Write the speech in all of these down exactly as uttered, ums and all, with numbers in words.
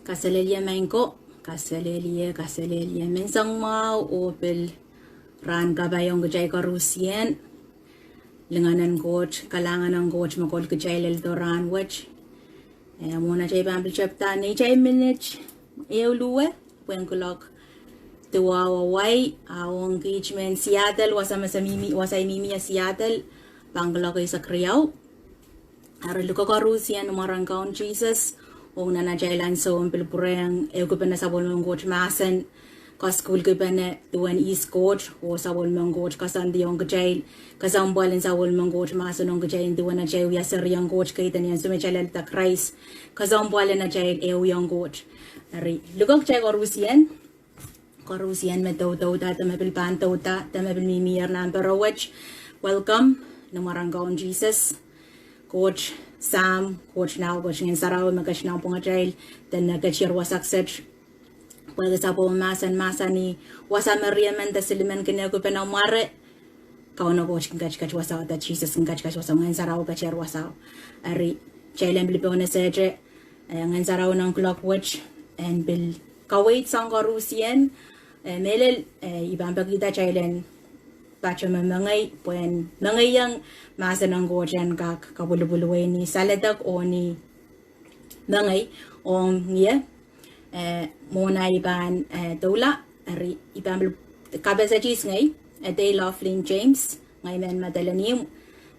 Kaselehlie maing ko, kaselehlie, kaselehlie menseng mwahu oh pil rahn kapaiong kitail koarusie. Lingan en Koht, kalahngan en Koht me kolokol kitail lel rahn wet. Eh, mwohn atail pahn pil tepda neitail minit ehu luwe, pwehn kuloak duwau oh wai, a ong kiht mehn Seattle, wasa me se mihmi, wasa I mihmi ie Seattle, pahn kuloak eisek riau. Eri luke koarusie ni mwaren Kaun Sises, ong nan atail ansou en pil pwurehng ehukipene sapwellimen Koht mahsen, koasoakoahlkipene duwen ihs Koht, oh sapwellimen Koht koasoandiong kitail, kesempwal en sapwellimen Koht mahsen ong kitail duwen atail wia serien Koht, keidi ni ansou me kitail alehda Krais, kesempwal en atail ehuiong Koht. Eri luke kitail koarusie, koarusie me doudouda, de me pil pahn douda, de me pil mihmier nan pere wet, welcome ni mwaren Kaun Sises. Koht Sahm, Koht Nau, Koht Ngehn Sarawi me ketin pwungatail, de me ketier wasa kiset, pwehki sapwellime mahsen mahsanih, wasa me riemen de silimen kin ehukipene mware, Kauno Koht kin ketiket wasao, de Sises kin ketiket wasao, Ngehn Sarawi ketier wasao. Eri, kitail en pil pohnese te, eh, Ngehn Sarawi nan kuloak wet, en pil kaweid sang koarusie, eh, mehlel, eh, I pahn pekihda kitail en patohwan mengei, pwehn mengeiong mahsen en Koht en kak kapwilipwilwei ni saledek oh ni mengei ong ie, eh, mwohn ahi pahn, eh, doula, eri I pahn pil kapasedis ngehi, eh, Dale Laughlin James, ngehi mehn Madolenihmw,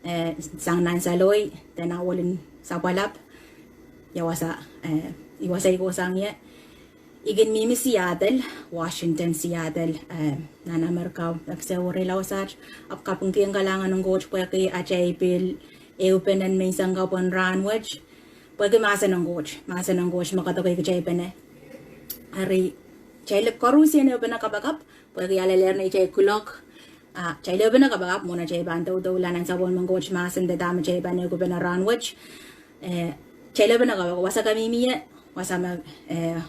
eh, sang nan Saloi, de nan Welin Sapwalap, ia wasa, eh, I wasa I kohsang ie. I kin mihmi Seattle, Washington, Seattle, eh, nan Amerika, ekis weri laud saht, ahpw kapingkihong kalahngan en Koht pwehki atail pil ehupenen menseng kapw en rahn wet, pwehki mahsen en Koht, mahsen en Koht me kadokehkitailpene. Eri, kitail koarusie ehupene kapakap, pwehki alehlehr neitail kuloak, ah, kitail ehupene kapakap, mwohn atail pahn doudoula nan sapwellimen Koht mahsen de dahme kitail pahn ehukipene rahn wet, eh, kitail ehupene kapakap, wasa ke mihmi ie, wasa me, eh,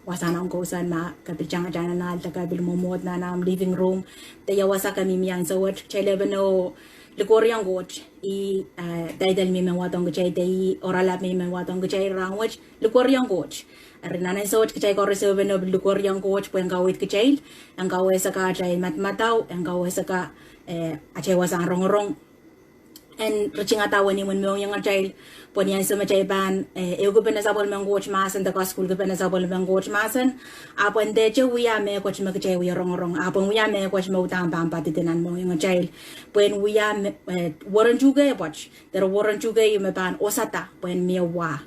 wasahn omw kousoan ma ke pil tangatang nan ahl de ke pil mwomwohd nan omw living room, de ia wasa ke mihmi ansou wet, kitail ehupene oh likwerihong Koht, ih, eh, title me I men wadohng kitail, de ih oaralap me I men wadohng kitail rahn wet, likwerihong Koht. Eri nan ansou wet kitail koaros ehupene oh pil likwerihong Koht pwehn kaweid kitail, en kawehseka atail madamadau, en kawehseka, eh, atail wasahn rongorong, en ritingada wenihmw en mohngiong atail, pwe ni ansou me kitail pahn, eh, ehukipene sapwellimen Koht mahsen de koasoakoahlkipene sapwellimen Koht mahsen, ahpw en dehte wia mehkot me kitail wie rongorong, ahpw en wia mehkot me uhdahn pahn poadidi nan mohngiong atail, pwehn wia me, eh, weren tuhke pwoat, de weren tuhke me pahn osada pwehn mie wa.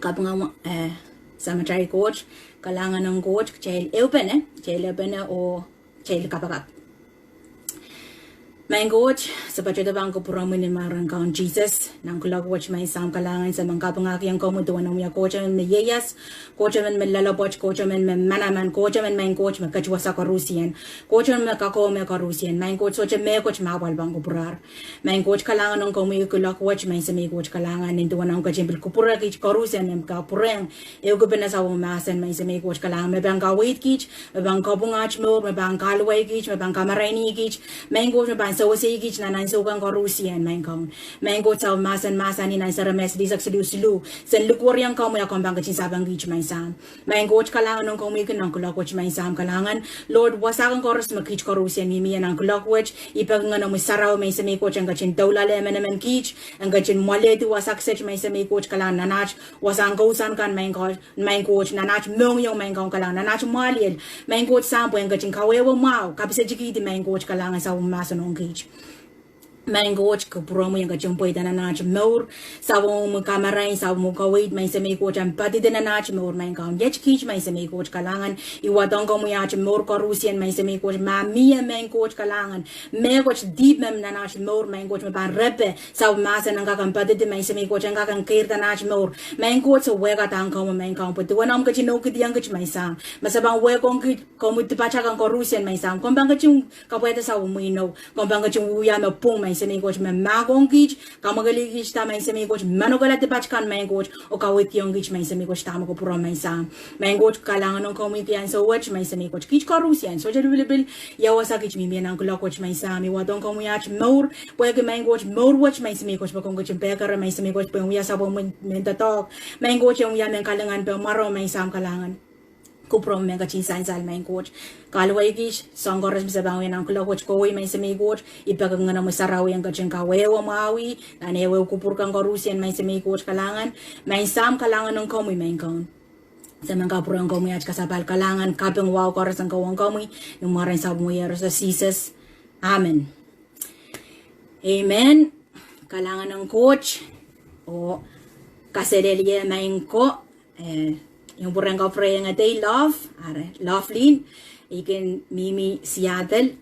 Kaping ahmw, eh, Samatail Koht, kalahngan en Koht, kitail ehupene, kitail ehupene oh kitail kapakap. Maing Koht, se patohdo pahn kupwuromwi ni mwaren Kaun Sises, nan kuloak wet maing Sahm kalahngan, se men kapingahkiong komwi duwen omw wia Koht emen me ieias, Koht emen me loalopwoat, Koht emen me manaman, Koht emen maing Koht me ketiwasa koarusie, Koht emen me kakohme koarusie, maing Koht sohte mehkot me apwal pahn kupwurahr. Maing Koht kalahngan ong komwi kuloak wet, maing Semei Koht kalahngan, nin duwen omw ketin pil kupwure kiht koarusie me kapwurehng ehukipene sapwellime mahsen, maing Semei Koht kalahngan, me pahn kaweid kiht, me pahn kapwung aht mour, me pahn kahluwa kiht, me pahn kamarain kiht, maing Koht me pahn sewese kiht nan ansou kan koarusie, maing Kaun. Maing Koht sapwellime mahsen mahsanih nan Seremaia silihsek siluh siluh, sen likwerihong komwi a komw pahn ketin sapeng kiht maing Sahm. Maing Koht kalahngan ong komwi kin nan kuloak wet maing Sahm kalahngan, Lord, wasa kan koaros me kiht koarusie mihmi ie nan kuloak wet, I peki Ngehnomwi Sarawi maing Semei Koht en ketin doulale emenemen kiht, en ketin mwalehdi wasa kiset maing Semei Koht kalahngan nan aht wasahn kousoan kan maing Koht, maing Koht nan aht mohngiong maing Kaun kalahngan, nan aht mwahliel, maing Koht Sahm pwehn ketin kawehwe mwahu, kapisetikihdi maing Koht kalahngan sapwellime mahsen ong kiht. Maing Koht kupwuromwi en ketin pweida nan aht mour, sapwellime kamarain, sapwellime kaweid maing Semei Koht en poadidi nan aht mour maing Kaun. Iet kiht maing Semei Koht kalahngan, I wadohng komwi aht mour koarusie maing Semei Koht, ma mie maing Koht kalahngan mehkot dihp me nan aht mour maing Koht me pahn repe, sapwellime mahsen en kak en poadidi maing Semei Koht en kak en keirda nan aht mour. Maing Koht se wehkadahng komwi maing Kaun pwe duwen omw ketin ehukihdiong kiht maing Sahm, me se pahn wehkohng kiht, komwi dipat akan koarusie maing Sahm, komw pahn ketin kapwaiada sapwellime inou, komw pahn ketin wia me pwung maing Maing Semei Koht, me mahkohng kiht, kamwakelih kiht da, Maing Semei Koht, manokehla dipat kan, Maing Koht, oh kawehdiong kiht, Maing Semei Koht, dahme kupwuromw, Maing Sahm. Maing Koht, kalahngan ong komwi ni ansou wet, Maing Semei Koht, kiht koarusie, sohte lipilipil, ia wasa kiht mihmi nan kuloak wet, Maing Sahm. I wadohng komwi aht mour, pwehki Maing Koht, mour wet, Maing Semei Koht, me komw ketin pehkere, Maing Semei Koht, pwe wia sapwellime mehn doadoahk, Maing Koht, e wia mehn kalinganpe mwareo, Maing Sahm, kalahngan. Kupwuromw me ketin sansal, Maing Koht. Kahluwa kiht, soahng koaros me se pahn wia nan kuloak wet, kowe, Maing Semei Koht, I peki Ngehnomwi Sarawi en ketin kawehwe mwahu nan ehuehu kupwur kan koarusie, Maing Semei Koht, kalahngan. Maing Sahm, kalahngan ong komwi, Maing Kaun. Se men kapwurehiong komwi aht kasapahl, kalahngan, kaping, wahu koaros en kohwong komwi, ni mwaren Sapwellime Iehroso Sises. Amen. Amen. Kalahngan ong Koht, oh kaselehlie Maing ko, eh, I pwurehng kapwurehiong edei Love, are Lovelyn, I kin mihmi Seattle,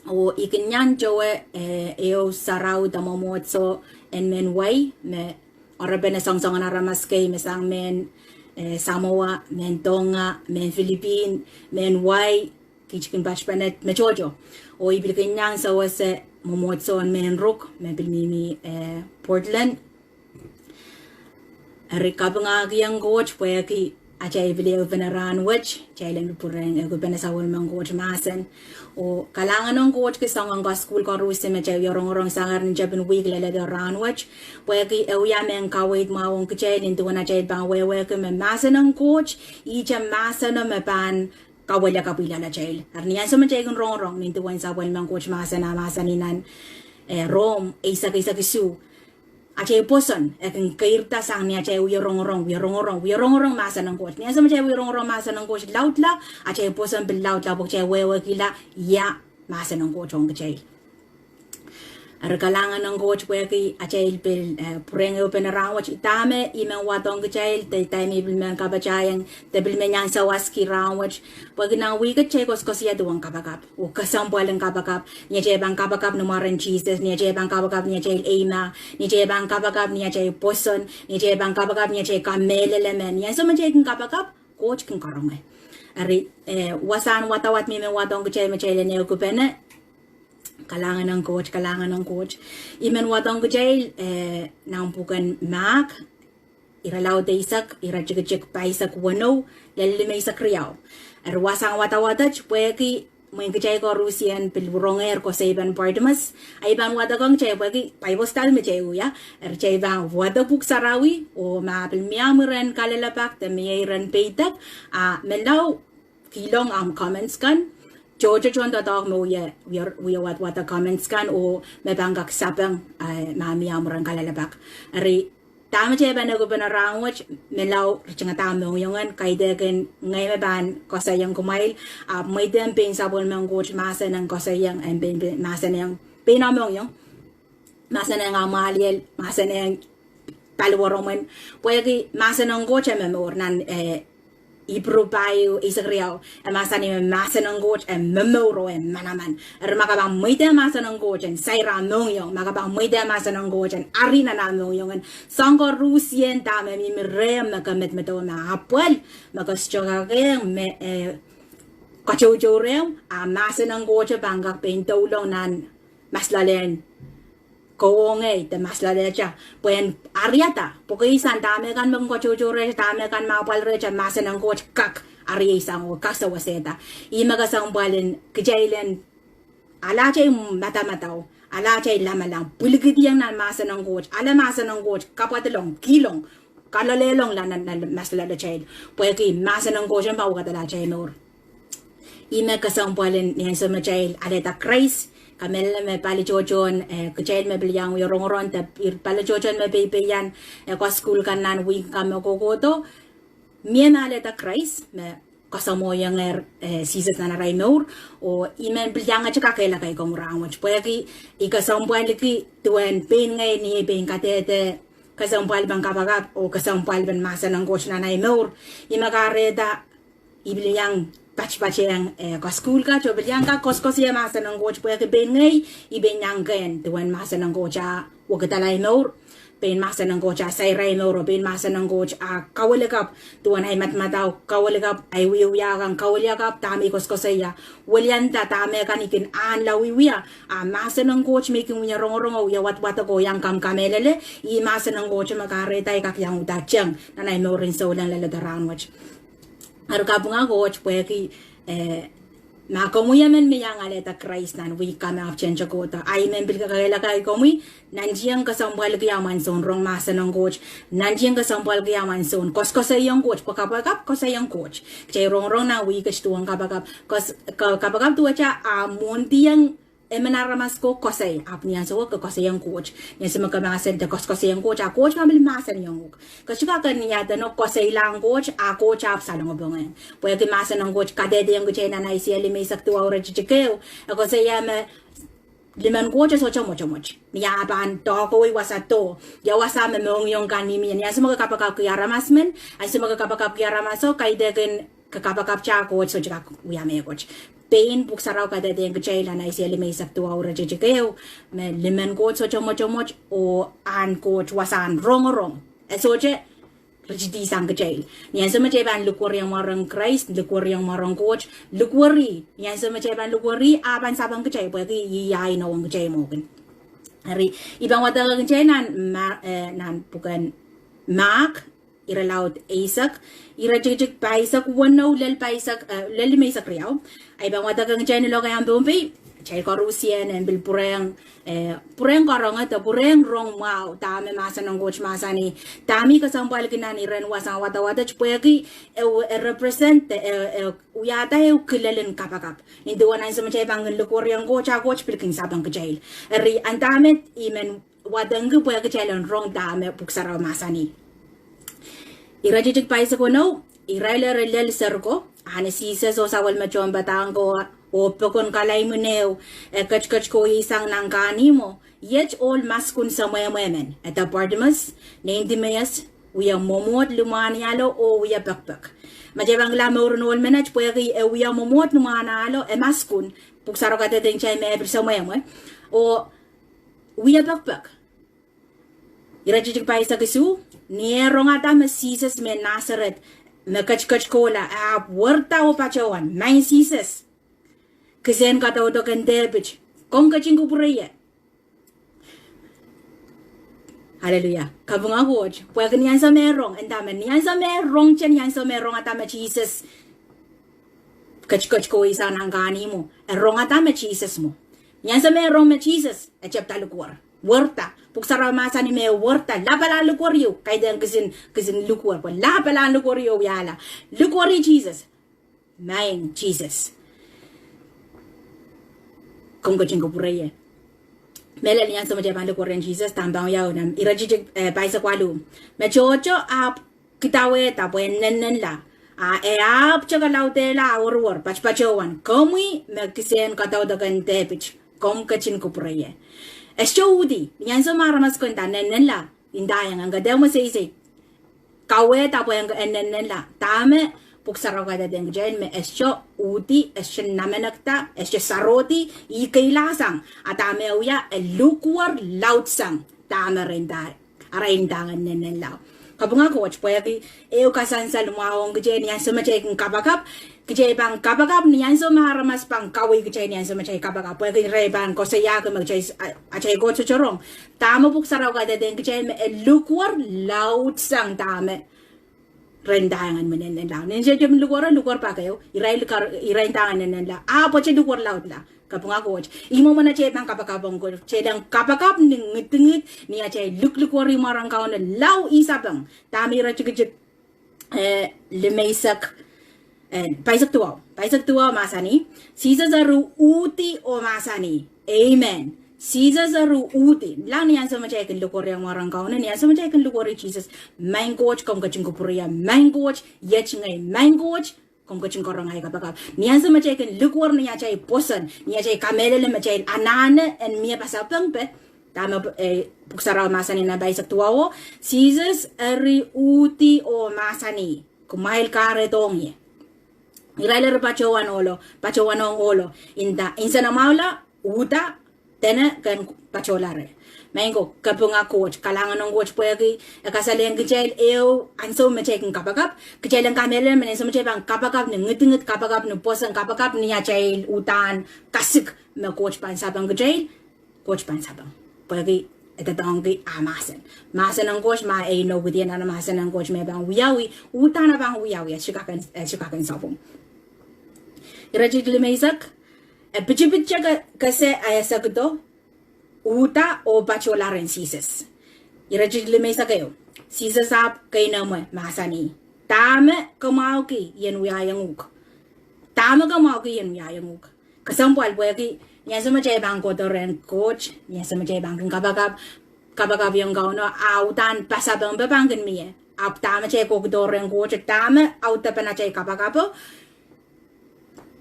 oh I kin iang towe, eh, ehu sarawi de mwomwohdiso en mehn wai, me oarepene soangsoangen aramas kei, me sang mehn, eh, Samoa, mehn Tonga, mehn Philippine, mehn wai, kiht kin patpene me tohto. Oh I pil kin iang sewese mwomwohdiso en mehn Ruk, me pil mihmi, eh, Portland. Eri kapingahkiong Koht pwehki atail pil ehupene rahn wet, kitail en pil pwurehng ehupene sapwellimen Koht mahsen. Oh kalahngan ong Koht ki soangen kasukuhl koarusie me kitail wie rongorong sang ni tepin wihk leledo rahn wet, pwehki e wia mehn kaweid mwahu ong kitail nin duwen atail pahn wehwehki me mahsen ong Koht ihte mahseno me pahn kawehla kapwilala atail. Eri ni ansou me kitail kin rongorong nin duwen sapwellimen Koht mahsen, a mahsanih nan, eh, Rom eisek, eisek isuh, atail pwoson e kin keirda sang ni atail wie rongorong, wie rongorong, wie rongorong mahsen ong Koht. Ni ansou me kitail wie rongorong mahsen ong Koht laudla, atail pwoson pil laudla pwe kitail wehwehkihla ia mahsen ong Koht ong kitail. Eri kalahngan ong Koht pwehki atail pil, eh, pwurehng ehupene rahn wet. Dahme I men wadohng kitail, de dahme I pil men kapatahieng, de pil men iang sawaski rahn wet, pwehki nan wihk et kitail koasoakoasoia duwen kapakap oh kesempwalin kapakap. Ni atail pahn kapakap ni mwaren Sises, ni atail pahn kapakap ni atail eimah, ni atail pahn kapakap ni atail pwoson, ni atail pahn kapakap ni atail kamehlele me ni ansou me kitail kin kapakap, Koht kin karonge. Eri, eh, wasahn wadawad me I men wadohng kitail me kitail en ehukipene. Kalahngan ong Koht, kalahngan ong Koht. I men wadohng kitail, eh, nan pwuken Mahk, irelaud eisek, iretikitik pahisek weneu, lel limeisek riau. Eri wasahn wadawad et pwehki mwein kitail koarusie pil rongehr koasoi pen Bartimaeus, a I pahn wadekohng kitail pwehki Bible study me kitail wia, eri kitail pahn wade pwuhk sarawi, oh ma pil mie omw iren kalelapak de mie iren peidek, a menlau kihlong ahmw comments kan, tohto tohn doadoahk me wie, wie, wie wadawad comments kan, oh me pahn kak sapeng, eh, ma mie omw iren kalelapak. Eri dahme kitail pahn ehukipene rahn wet, menlau ritingada mohngiong en, kaidehkin ngehi me pahn koasoaiong kumwail, ahpw mweidehng pein sapwellimen Koht mahsen en koasoaiong, en pein, pein, mahsen en, pein ah mohngiong, mahsen en amwahliel, mahsen en paliwaromwen, pwehki mahsen ong Koht e momour. Nan, eh, Ipru pahieu eisek riau, e mahsanih me mahsen ong Koht e momour oh e manaman. Eri ma ke pahn mweidehng mahsen ong Koht en sair ah mohngiong, ma ke pahn mweidehng mahsen ong Koht en ari nan ah mohngiong en, soahng koarusie dahme mihmi rehmw me ke medemedewe me apwal, me ke sohte kak ehng, me, eh, katoutou rehmw, a mahsen ong Koht pahn kak pein doulong nan mas loalen kowe oh ngehi de mas loalehte, pwehn ariada, pwehki sang dahme kan me kin katoutou rehte, dahme kan me apwal rehte, mahsen ong Koht kak ariei sang oh kak sewesehda. Ih me kesempwal en kitail en alehdi madamadau, alehdi lamalam, pwilikihdiong nan mahsen ong Koht, ale mahsen ong Koht, kapwadilong, kihlong, kaloalehla nan, nan, nan mas loalatail, pwehki mahsen ong Koht en pahn wekidala atail mour. Ih me kesempwal en ni ansou me kitail alehda Krais, kamehlele me pali tohtohn, eh, kitail me pil iang wie rongorong de pali tohtohn me peipeian, eh, kasukuhl kan nan wihk kan me kohkohdo, mie me alehda Krais, me kasamwohiongehr, eh, Sises nan arail mour, oh I men pil iang ete kakehlaka komwi rahn wet, pwehki I kesempwalki duwen pein ngehi ni ei pein kadehde kesempwalpen kapakap oh kesempwalpen mahsen ong Koht nan ahi mour. Ih me kahrehda I pil iang patpatehng, eh, kasukuhl kat oh pil iang kak koasoakoasoia mahsen ong Koht pwehki pein ngehi I pein iang kehn duwen mahsen ong Koht a wekidala ahi mour. pein mahsen en Koht a sair ahi mour, pein mahsen en Koht a kawelikapw duwen ahi madamadau, kawelikapw ahi wiewia kan, kawelikapw dahme I koasoakoasoia, welianda dahme kan I kin ahnla wiewia, a mahsen en Koht me I kin wia rongorong oh wia wadwadek oh iang kamehlele, ih mahsen en Koht me kahrehda I kak iang uhdahn teng nan ahi mouren souleng lel ehu rahn wet. Eri kapinga Koht pwehki, eh, ma komwi emen me iang alehda Krais nan wihk kan me ahpwtehn kohdo, ahi men pil kakehlaka komwi, nantihong kesempwalki ahmw ansoun rong mahsen en Koht, nantihong kesempwalki ahmw ansoun koasoakoasoiong Koht, pwe kapakap koasoaiong Koht. Kitail rongorong nan wihk et duwen kapakap, kapakap duwehte a mwohndihong emen aramas ko koasoi, ahpw ni ansou ko ke koasoiong Koht. Ni ansou me ke mahsen de koasoakoasoiong Koht, a Koht me pil mahsanihong uhk. Ke sohte kak en ia dene koasoilahng Koht, a Koht ahpw salongopongehng. Pwehki mahsen en Koht kadehdehiong kitail nan Aiseia limeisek duwau iretikitik ehu, e koasoia me limen Koht e sohte mwotomwot. Ni ah pahn doakowe wasa doh, ia wasa me mohngiong kan mihmi ie. Ni ansou me ke kapakapki aramas men, ansou me ke kapakapki aramaso, kaidehkin ke kapakapte Koht sohte kak wia mehkot. Pein Pwuhk Sarawi kadehdehiong kitail nan Aiseia limeisek duwau iretikitik ehu, me limen Koht sohte mwotomwot oh ahn Koht wasahn rongorong e sohte ritidihsang kitail. Ni ansou me kitail pahn likwerihong mwaren Krais, likwerihong mwaren Koht, likweri, ni ansou me kitail pahn likweri, a pahn sapeng kitail pwehki ih inou ong kitail mwo kin. Eri, I pahn wadek kitail nan, nan pwuken Mark, irelaud eisek, iretikitik pahisek weneu lel limeisek riau. Ahi pahn wadek kitail ni lokaiahn Pohnpei, kitail koarusie en pil pwurehng, pwurehng karonge de pwurehng rong mwahu dahme mahsen en Koht mahsanih, dahme I kesempwalki nan iren wasahn wadawad et pwehki e, e represent, e wiahda ehu kilel en kapakap. Nin duwen ansou me kitail pahn kin likwerihong Koht, a Koht pil kin sapeng kitail. Eri, a dahme I men wadengki pwehki kitail en rong dahme Pwuhk Sarawi mahsanih. Iretikitik pahisek weneu, irail eri lel seriko, a ni Sises oh sapwellime tohnpadahk ko, oh pokon kalaimwin ehu, e ketiket kohieng sang nan kahnihmwo, iet ohl maskun semwehmwe men, e de Partimaeus, nein Timaius, wie mwomwohd limwahn ahlo oh wie pekpek. Ma kitail pahn kilang mouren ohl menet pwehki e wie mwomwohd limwahn ahlo, e maskun, Pwuhk Sarawi kadehdehiong kitail me e pil semwehmwe, oh wie pekpek. Iretikitik pahisek isuh, ni eh rongada me Sises mehn Nasaret, me ketiket kohla, e ahpw werda oh patohwan, Maing Sises, kisehn kadaudok en Depit, komw ketin kupwure ie. Aleluia. Kapinga Koht. Pwehki ni ansou me e rong, e nda me ni ansou me e rong, ni ansou me e rongada me Sises ketiket kohieng sang nan kahnihmwo, e rongada me Sises mwo. Ni ansou me e rong me Sises, e tepda likwer. Werda. Pwuhk Sarawi mahsanih me e werda, lapalahn likwer ieu, kaidehn kisin, kisin likwer, pwe lapalahn likwer ieu wiahla. Likweri Sises. Maing Sises, komw ketin kupwure ie. Mehlel ni ansou me kitail pahn likwerihong Sises, dahme pahn wiawi nan iretikitik pahisek waluh, me tohto ahpw kidawehda pwe e nennenla, a e ahpwtehk laudehla a weriwer, patopatohwan, Komwi me kisehn kadaudok en Depit, komw ketin kupwure ie. E sohte uhdi, ni ansou me aramas ko nda nennenla, ndaiong, en kadehde mwo seisei, kawehda pwe en nennenla. Dahme Pwuhk Sarawi kadehdehiong kitail me e sohte uhdi, e sohte namenekda, e sohte sarohdi, ih keilahsang, a dahme e wia, e likwer laudsang dahme re nda, arail ndahng en nennenla. Kapinga Koht pwehki ehu kasansal mwahu ong kitail ni ansou me kitail kin kapakap, kitail pahn kapakap ni ansou me aramas pahn kawei kitail ni ansou me kitail kapakap. Pwehki irail pahn koasoiahki me kitail, atail Koht sohte rong. Dahme Pwuhk Sarawi kadehdehiong kitail me e likwer laudsang dahme re ndaiong en nennenla. Ni ansou me kitail pahn likwer, likwer pak ehu, irail, irail ndahng en nennenla. Ahpw e sohte likwer laudla. Kapinga Koht. Ih mwomwen atail pahn kapakap ong Koht. Kitail en kapakap ni ngidingid, ni atail liklikweri mwaren Kauno lao ih sapeng. Dahme iretikitik limeisek, pahisek duwau, pahisek duwau mahsanih, Sises eri uhdi oh mahsanih, Amen. Sises eri uhdi. Kilang, ni ansou me kitail kin likweriong mwaren Kauno, ni ansou me kitail kin likweri Sises, Maing Koht, komw ketin kupwure ie. Maing Koht, iet ngehi. Maing Koht, komw ketin karonge ahi kapakap. Ni ansou me kitail kin likwer ni atail pwoson, ni atail kamehlele me kitail anahne en mie pasapengpe, dahme Pwuhk Sarawi mahsanih nan pahisek duwau o, Sises eri uhdi oh mahsanih, Kumwail kahredohng ie. Irail eri patohwanohng ohlo, patohwanohng ohlo, nda, Nsenamwahula, uhda, Dene ken patohlahte. Maing ko, kapinga Koht, kalahngan ong Koht pwehki e kasalehiong kitail ehu ansou me kitail kin kapakap, kitail en kamehlele me ni ansou me kitail pahn kapakap ni ngidingid, kapakap ni pwoson, kapakap ni atail uhdahn kasik me Koht pahn sapeng kitail, Koht pahn sapeng. Pwehki e doadoahngki ah mahsen. Mahsen ong Koht ma e inoukihdi, nan mahsen ong Koht me pahn wiawi, uhdahn e pahn wiawi, e sohte kak en, e sohte kak en sapwung. Iretikitik limeisek, e pitipit kese a esekido, uhda oh patohla rehn Sises. Iretikitik limeisek ehu, Sises ahpw keinemwe mahsanih, dahme ke mwahuki I en wiahiong uhk. Dahme ke mwahuki I en wiahiong uhk. Kesempwal pwehki ni ansou me kitail pahn kohdo rehn Koht, ni ansou me kitail pahn kin kapakap, kapakapiong Kauno, ah uhdahn pasapengpe pahn kin mie. Ahpw dahme kitail kohdo rehn Koht, dahme audepen atail kapakapo,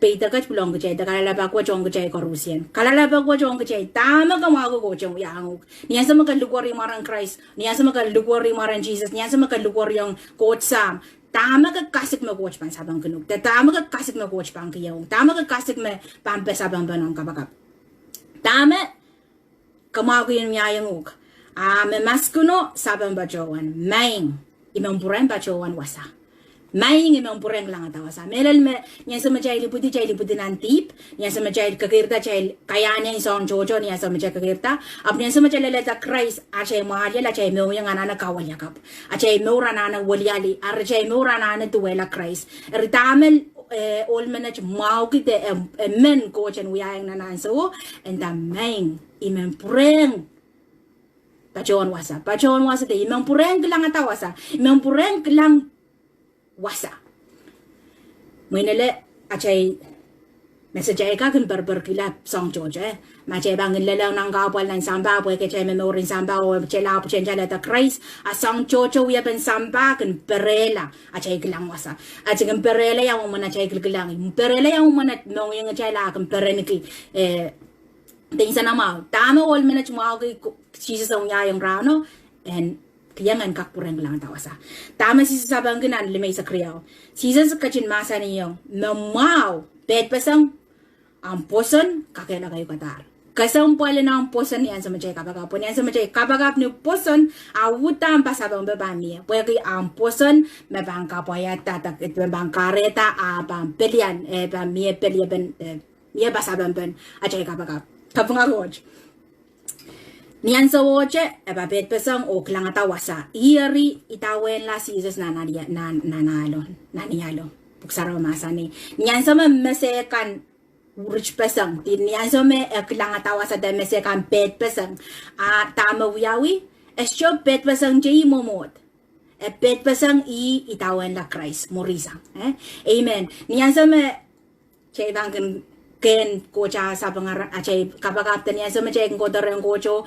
peidek wet pil ong kitail, de kalelapak wet ong kitail koarusie. Kalelapak wet ong kitail, dahme ke mwahuki Koht en wiahiong uhk. Ni ansou me ke likwerih mwaren Krais, ni ansou me ke likwerih mwaren Sises, ni ansou me ke likwerih ong Koht Sahm, dahme ke kasik me Koht pahn sapengkin uhk. De dahme ke kasik me Koht pahn kihong uhk. Dahme ke kasik me pahn pasapengpen omw kapakap. Dahme ke mwahuki I en wiahiong uhk. Ah me maskeno sapeng patohwan, maing, I men pwurehng patohwan wasa. Maing, I men pwurehng kilangada wasa. Mehlel me ni ansou me kitail ipwidi, kitail ipwidi nan dihp, ni ansou me kitail kekeirda, kitail kaiahn en soahng tohto, ni ansou me kitail kekeirda, ahpw ni ansou me kitail alehda Krais atail mwahliel, atail mohngiong anahne kaweliakapw. Atail mour anahne weliali, eri atail mour anahne duwehla Krais. Eri dahme eh, ohl menet mwahuki de, eh, eh, men Koht en wiahiong nan ansouo, e nda, maing, I men pwurehng patohwan wasa. Patohwan wasa de, I men pwurehng kilangada wasa. I men pwurehng kilang wasa. Mwein ele atail message ahi kak kin perperkihla soahng tohto, eh. Ma kitail pahn kin lelehng nan kahpwal nan sampah, pwehki kitail me mouren sampah, oh kitail ahpw tende alehda Krais, a soahng tohto wiepen sampah kin perehla atail kilang wasa. Atail kin perehla ia mwomwen atail kilkilang. Perehla ia mwomwen mohngiong atail a kin perenki, eh, de insenamwahu. Dahme ohl menet mwahuki Sises en wiahiong rahno, en kihong en kak pwurehng kilangada wasa. Dahme Sises sapengki nan limeisek riau. Sises ketin mahsanihong me mwahu, pehdpeseng, ahmw pwoson kakehlaka uhk adahr. Kesempwal en ahmw pwoson ni ansou me kitail kapakap. Pwe ni ansou me kitail kapakap ni pwoson, a uhdahn pasapengpe pahn mie. Pwehki ahmw pwoson me pahn kapwaiada, de, de pahn kahrehda, a pahn pelian, eh, pahn mie peliepen, eh, mie pasapengpen atail kapakap. Kapinga Koht. Ni ansowohte e pahn pehdpeseng oh kilangada wasa. Ih eri idawehnla Sises nan, nan, nan, nan alo, nan ih alo. Pwuhk Sarawi mahsanih, ni ansou me mese kan ritpeseng, ni ansou me e kilangada wasa de mese kan pehdpeseng, a dahme wiawi, e sohte pehdpeseng te ih mwomwohd. E pehdpeseng ih idawehnla Krais mwurin sang, eh? Amen. Ni ansou me kitail pahn kin kehn Koht ah sapeng, atail kapakap de ni ansou me kitail kin kohdo rehn Koht oh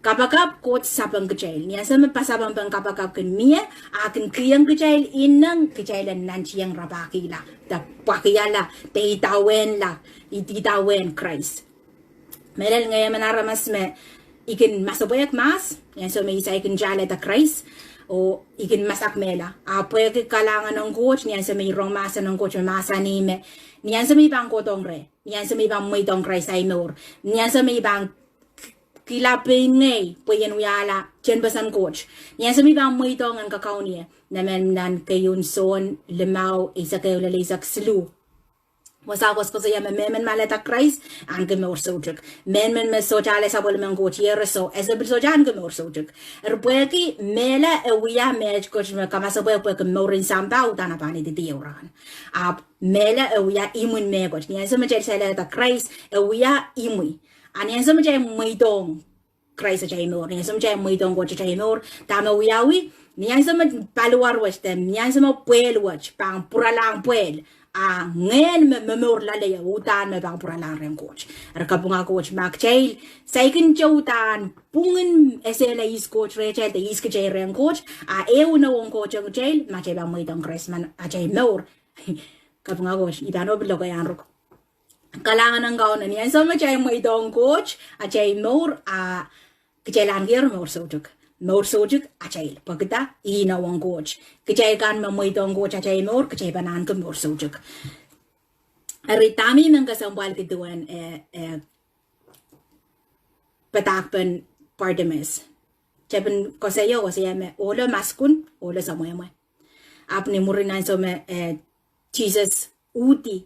kapakap, Koht sapeng kitail. Ni ansou me pasapengpen kapakap kin mie, a kin kihong kitail ineng kitail en nantihong rapahkihla, de pwakiala, de idawehnla, id-, idawehn Krais. Mehlel ngehi emen aramas me I kin masepwehk mahs ni ansou me I saikinte alehda Krais, oh I kin masak mehla. A pwehki kalahngan ong Koht, ni ansou me I rong mahsen ong Koht me mahsanih me, ni ansou me I pahn kohdohng reh, ni ansou me I pahn mweidohng Krais ahi mour, ni ansou me I pahn kihla pein ngehi pwe I en wiahla tehnpesen Koht, ni ansou me I pahn mweidohng en kakaun ie. Nemen nan keieun Sohn limau, eisek ehu lel eisek siluh. Wasa koasokoasoia me mehmen me alehda Krais, ahneki mour soutuk. Mehmen me sohte ale sapwellimen Koht ieroso, ese pil sohte ahneki mour soutuk. Eri pwehki mehla e wia met Koht me kamasepwehk pwehki mouren sampah, uhdahn e pahn ididi ehu rahn. Ahpw mehla e wia imwin mehkot. Ni ansou me kitail alehda Krais, e wia imwi. A ni ansou me kitail mweidohng Krais atail mour, ni ansou me kitail mweidohng Koht atail mour, dahme wiawi, ni ansou me paliwar wet de ni ansou me pwehl wet pahn pwuralahng pwehl, a ngehn me momour loale ie uhdahn me pahn pwuralahng rehn Koht. Eri kapinga Koht, ma kitail saikinte uhdahn pwungen esehla ihs Koht rehtail de ihs kitail rehn Koht, a ehu inouong Koht ong kitail, ma kitail pahn mweidohng Krais nan atail mour. Kapinga Koht, I pahn oh pil lokaiahn ruk. Kalahngan ong Kauno, ni ansou me kitail mweidohng Koht atail mour, a kitail ahnekier mour soutuk. Mour soutuk atail, pwehki ih inouong Koht. Kitail kan me mweidohng Koht atail mour, kitail pahn ahneki mour soutuk. Eri dahme I men kesempwalki duwen, eh, eh, padahkpen Bartimaeus. Tepin koasoio, koasoia me ohlo maskun, ohlo semwehmwe. Ahpw ni mwurin ansou me, eh, Sises uhdi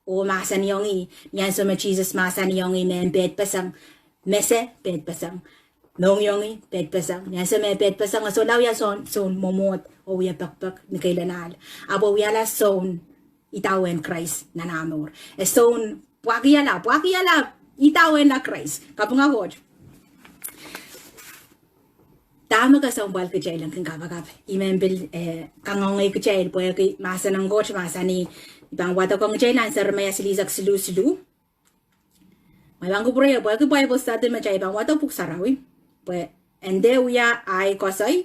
oh mahsanihong ih, ni ansou me Sises mahsanihong ih me en pehdpeseng, mese pehdpeseng, mohngiong ih pehdpeseng, ni ansou me pehdpeseng, e solahr wia soun, soun mwomwohd oh wia pekpek ni keilahn ahl. Ahpw e wiahla soun idawehn Krais nan ah mour. E soun pwakihala, pwakihala idawehn la Krais. Kapinga Koht. Dahme kesempwal kitail en kin kapakap? I men pil, eh, kangoange kitail pwehki mahsen en Koht mahsanih, I pahn wadohng kitail nan Seremaia silihsek siluh siluh. Ma I pahn kupwurehiong pwehki Bible study me kitail pahn wadohng Pwuhk Sarawi, pwe e nda wia ahi koasoi,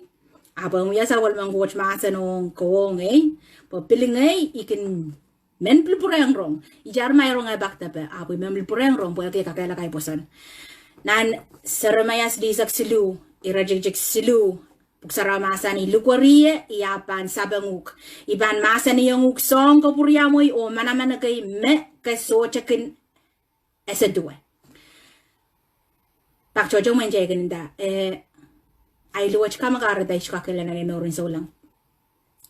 ahpw e wia sapwellimen Koht mahsen ong kowe oh ngehi, pwe pil ngehi I kin men pil pwurehng rong. Itar ma I rong e pak depe, ahpw I men pil pwurehng rong pwehki e kakehlaka ahi pwoson. Nan Seremaia silihsek siluh, iretikitik siluh, Pwuhk Sarawi mahsanih, Likwerih ie, I ahpw pahn sapeng uhk. I pahn mahsanihong uhk soahng kapwuriamwei oh manaman ekei me ke sohte kin ese duwe. Pak tohto mwein kitail kin nda, eh, ahi luwet kan me kahrehda I sohte kak kilang nan ei mouren souleng.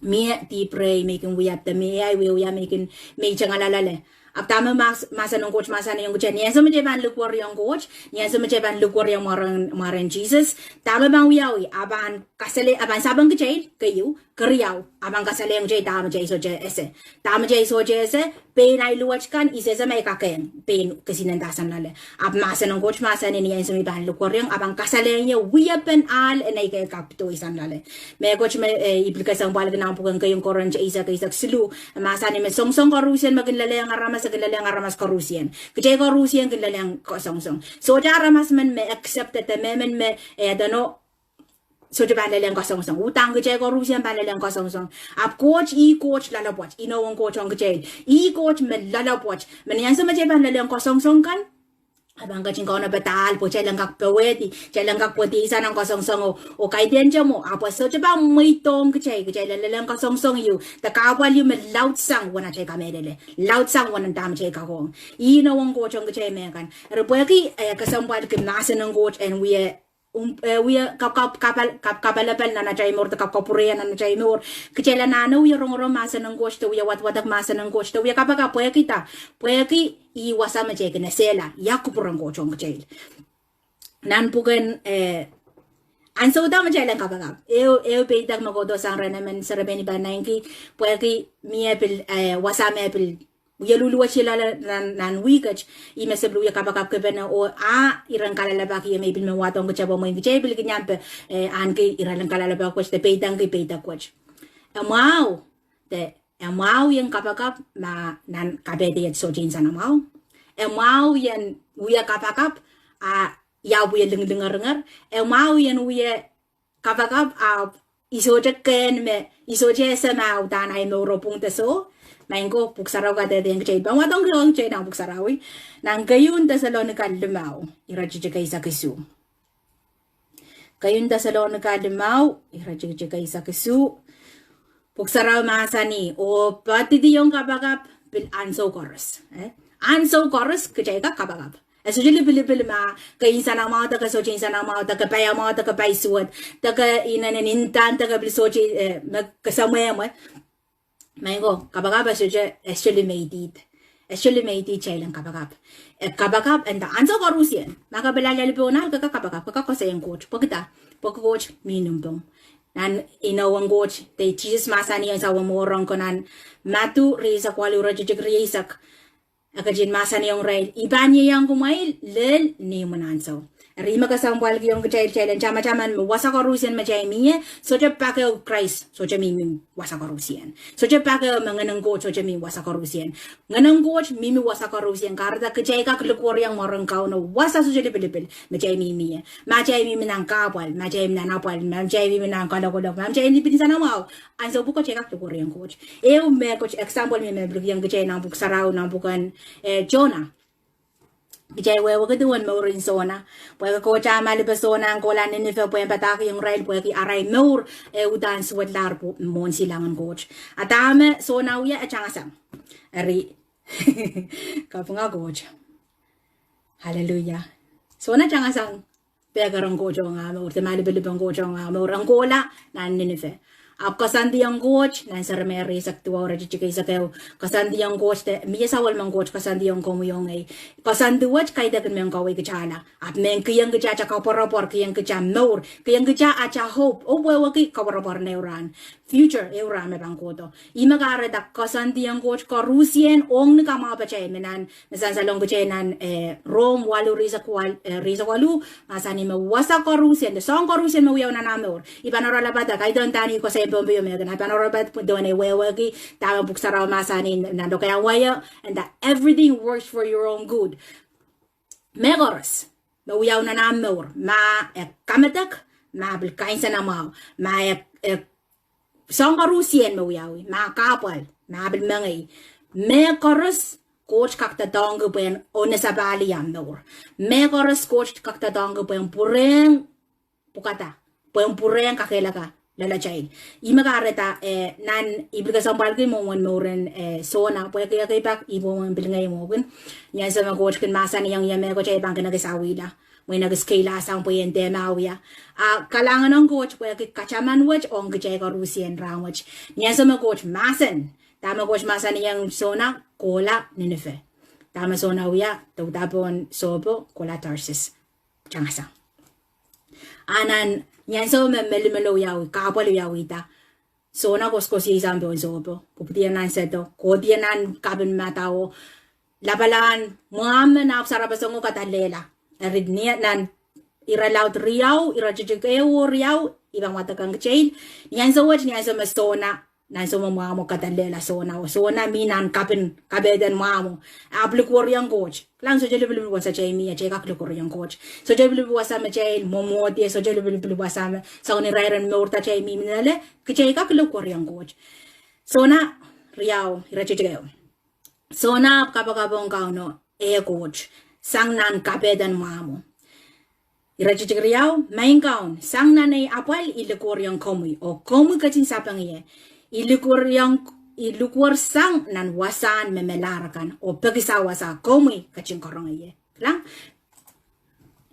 Mie dihp rehi me I kin wia, de mie ahi wiewia me I kin, me I tengala loale. Ahpw dahme mahs-, mahsen en Koht mahsanihong kitail? Ni ansou me kitail pahn likwerihong Koht, ni ansou me kitail pahn likwerihong mwaren, mwaren Sises, dahme pahn wiawi? A pahn kasale-, a pahn sapeng kitail, keieu, keriau, a pahn kasalehiong kitail dahme kitail sohte ese. Dahme kitail sohte ese, pein ahi luwet kan, I sehse ma I kak eng pein kesihnen dahsang loale. Ahpw mahsen en Koht mahsanih ni ansou me I pahn likwerihong, a pahn kasalehiong ie wiepen ahl en ei kak pidoi sang loale. Mehkot me, eh, I pil kesempwalki nan pwuken Keieun Korint eisek, eisek siluh, e mahsanih me songosong koarusie me kin lelehng aramas, e kin lelehng aramas koarusie. Kitail koarusie kin lelehng kasongosong. Sohte aramas men me accept de mehmen me, eh, edeno, sohte pahn lelehng kasongosong. Uhdahn kitail koarusie pahn lelehng kasongosong. Ahpw Koht, ih Koht loalopwoat, inowen Koht ong kitail. Ih Koht me loalopwoat. Me ni ansou me kitail pahn lelehng kasongosong kan, a pahn ketin kaunopada ahl pwe kitail en kak powehdi, kitail en kak pwehdi sang nan kasongosong o, oh kaidehn te mwo, ahpw e sohte pahn mweidohng kitail, kitail en lelehng kasongosong ieu, de kahpwal ieu me laudsang uwen atail kamehlele, laudsang uwen dahme kitail kak ong. Inowen Koht ong kitail mehkan. Eri pwehki, eh, kesempwalki mahsen en Koht en wie um, eh, wie kap-, kap-, kapal-, kap-, kapalapal nan atail mour, de kap-, kapwurehiong nan atail mour. Kitail anahne wie rongorong mahsen en Koht, de wie wadwadek mahsen en Koht, de wie kapakap pwehki dah, pwehki ih wasa me kitail kin esehla ia kupwuren Koht ong kitail. Nan pwuken, eh, ansou da me kitail en kapakap. Ehu, ehu peidek me kohdo sang rehn emen serepein I pahn naineki, pwehki mie pil, eh, wasa me pil wie luhluwet ie loale nan, nan wihket, ih me se pil wie kapakapkipene oh a iren kalelapak ie me I pil men wadohng kitail pwe mwein kitail pil kin iang pe, eh, ahneki iren kalelapak wet de peidengki peidek wet. E mwahu, de e mwahu ien kapakap ma nan kapehde iet sohte insenamwahu. E mwahu ien wie kapakap a ia wie linglingeringer. E mwahu ien wie kapakap ahpw I sohte kehn me, I sohte ese ma uhdahn ahi mour o pwung de soh. Maing ko, Pwuhk Sarawi kadehdehiong kitail, pahn wadohng kitail nan Pwuhk Sarawi. Nan Keieun Deselonika limau, iretikitik eisek isuh. Keieun Deselonika limau, iretikitik eisek isuh. Pwuhk Sarawi mahsanih, oh poadidiong kapakap pil ansou koaros. Eh? Ansou koaros kitail kak kapakap. E sohte lipilipil ma ke insenamwahu de ke sohte insenamwahu, de ke paiamwahu de ke paisuwed, de ke inenen intan de ke pil sohte, eh, me ke semwehmwe. Maing ko, kapakap e sohte, e sohte limeidi. E sohte limeidi kitail en kapakap. E kapakap e nda ansou koarusie. Ma ke pil alialu pohn ahl ke kak kapakap, ke kak koasoiong Koht. Pwehki dah, pwehki Koht mi nim pong. Nan inowen Koht, de Sises mahsanih ansou me mour ong ko nan Madiu rieisek waluh, iretikitik rieisek. E ketin mahsanihong irail, I pahn ieiang kumwail lel ni imwin ansou. Eri me kesempwalki ong kitail, kitail en tamataman me wasa koarusie me kitail mih ie, sohte pak ehu Krais sohte mihmi wasa koarusie. Sohte pak ehu me Ngehnen Koht sohte mih wasa koarusie. Ngehnen Koht mihmi wasa koarusie. Kahrehda kitail kak likwerihong mwaren Kauno wasa sohte lipilipil me kitail mihmi ie. Ma kitail mihmi nan kahpwal, ma kitail mihmi nan apwal, ma kitail mihmi nan kalokolok, ma kitail mihmi pil insenamwahu, ansou pwuko kitail kak likwerihong Koht. Ehu mehkot example me I men pil kihong kitail nan Pwuhk Sarawi, nan pwuken, eh, Sona. Kitail wehwehki duwen mouren Sona. Pwehki Koht a malipe Sona en kohla Ninipe pwehn padahkihong irail pwehki arail mour, eh, uhdahn suwedlahr mwohn silangin Koht. A dahme Sona wia? E tangasang. Eri, kapinga Koht. Hallelujah. Sona tangasang. pekeren Koht ong ah mour, de ma lipilipil en Koht ong ah mour, en kohla nan Ninipe. Ahpw koasoandi ong Koht, nan Seremaia rieisek duwau, iretikitik eisek ehu, koasoandi ong Koht, de mie sapwellimen Koht koasoandi ong komwi oh ngehi. Koasoandi wet kaidehkin mehn kaweid kitailla. Ahpw mehn kihong kitail atail koapworopwor, kihong kitail mour, kihong kitail atail hope, oh wehwehki koapworopwor en ehu rahn. Future ehu rahn me pahn kohdo. Ih me kahrehda koasoandi ong Koht koarusie ong ni kamwahupatail me nan, me sansalong kitail nan, eh, Rom waluh rieisek wal-, eh, rieisek waluh, mahsanih me wasa koarusie, de soahng koarusie me wiawi nan ah mour. I pahn oaralapad, kaidehn dahn I koasoai pohn pei o me kin, I pahn oaralapad duwen ei wehwehki dahme Pwuhk Sarawi mahsanih nan lokaiahn wai o, and that everything works for your own good. Mehkoaros me wiawi nan ah mour, ma e kamedek, ma pil kansenamwahu, ma e, e soahng koarusie me wiawi, ma kahpwal, ma pil mengei. Mehkoaros Koht kak doadoahngki pwehn onese pali ah mour. Mehkoaros Koht kak doadoahngki pwehn pwurehng pwukada, pwehn pwurehng kakehlaka loalatail. Ih me kahrehda, eh, nan I pil kesempwalki mwomwen mouren, eh, Sona, pwehki ekei pak I mwomwen pil ngehi mwo kin. Ni ansou me Koht kin mahsanihong ie mehkot, I pahn kin ekis awihla. Mwein ekis keilahsang pwe I en dehr mah wia. Ah kalahngan ong Koht pwehki kataman wet ong kitail koarusie rahn wet. Ni ansou me Koht mahsen, dahme Koht mahsanihong Sona, kohla Ninipe. Dahme Sona wia? Douda pohn sohpo, kohla Tarsis. Tangasa. Ah nan, ni ansou me melimelo wiawi, kahpwal wiawihda, Sona koasoakoasoia sang pohn sohpo, pwupwudiong nan sedo, kohdiong nan kapin madao, lapalahn mwahmw me nahpw sarapesengo kadallehla. Eri ni nan Irelaud riau, iretikitik ehu oh riau, I pahn wadek ong kitail. Ni ansou wet, ni ansou me Sona, ni ansou me mwahmwo kadallehla Sona, oh Sona mi nan kapin, kapehden mwahmwo. Ahpw likwerihong Koht. Kilang, sohte lipilipil wasa kitail mih, atail kak likwerihong Koht. Sohte lipilipil wasa me kitail mwomwohdi, sohte lipilipil wasa me soangen irair en mour kitail mihmi loale, kitail kak likwerihong Koht. Sona riau, iretikitik ehu. Sona ahpw kapakap ong Kauno, Eh Koht, sang nan kapehden mwahmwo. Iretikitik riau, Maing Kaun, sang nan ei apwal I likwerihong komwi, oh komwi ketin sapeng ie. I likwer, I likwer sang nan wasahn me melahr kan, oh peki sawas, komwi ketin karonge ie. Kilang,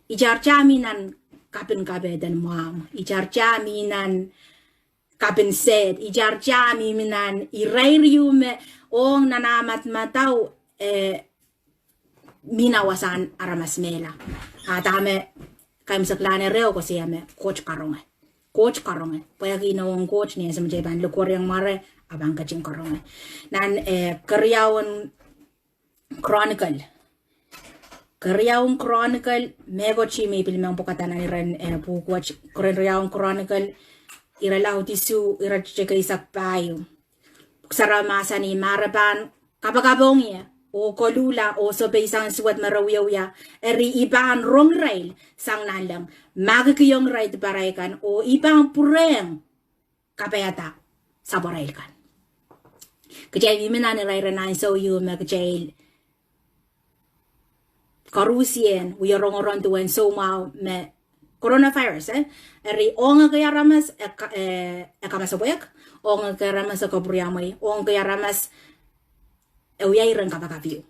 itail mih nan kapin kapehden mwahmw, itail mih nan kapin sehd, itail mihmi nan irair ieu me ong nan ah madamadau, eh, mih nan wasahn aramas mehla. Ah dahme kaimwseklahn ire o koasoia me Koht karonge. Koht karonge. Pwehki inowo ong Koht, ni ansou me kitail pahn likwerihong mware, e pahn ketin karonge. Nan, eh, keriaun Chronicle. Keriaun Chronicle, mehkot I pil men pwukada nan iren, eh, pwuhk wet, Keriaun Chronicle, irelaud isuh, iretikitik eisek pahieu. Pwuhk Sarawi mahsanih, Ma re pahn kapakap ong ie, oh koluhla, oh sohpeisang suwed me re wiewia, eri I pahn rong irail sang nanleng, mahkikihong irail diparail kan, oh I pahn pwurehng kapaiada sapwarail kan. Kitail mihmi nan irair en ansou ieu me kitail koarusie wie rongorong duwen soumwahu me coronavirus, eh? Eri ong ekei aramas e ka-, eh, e kamasepwehk, ong ekei aramas e kapwuriamwei, ong ekei aramas e wia iren kapakap ieu.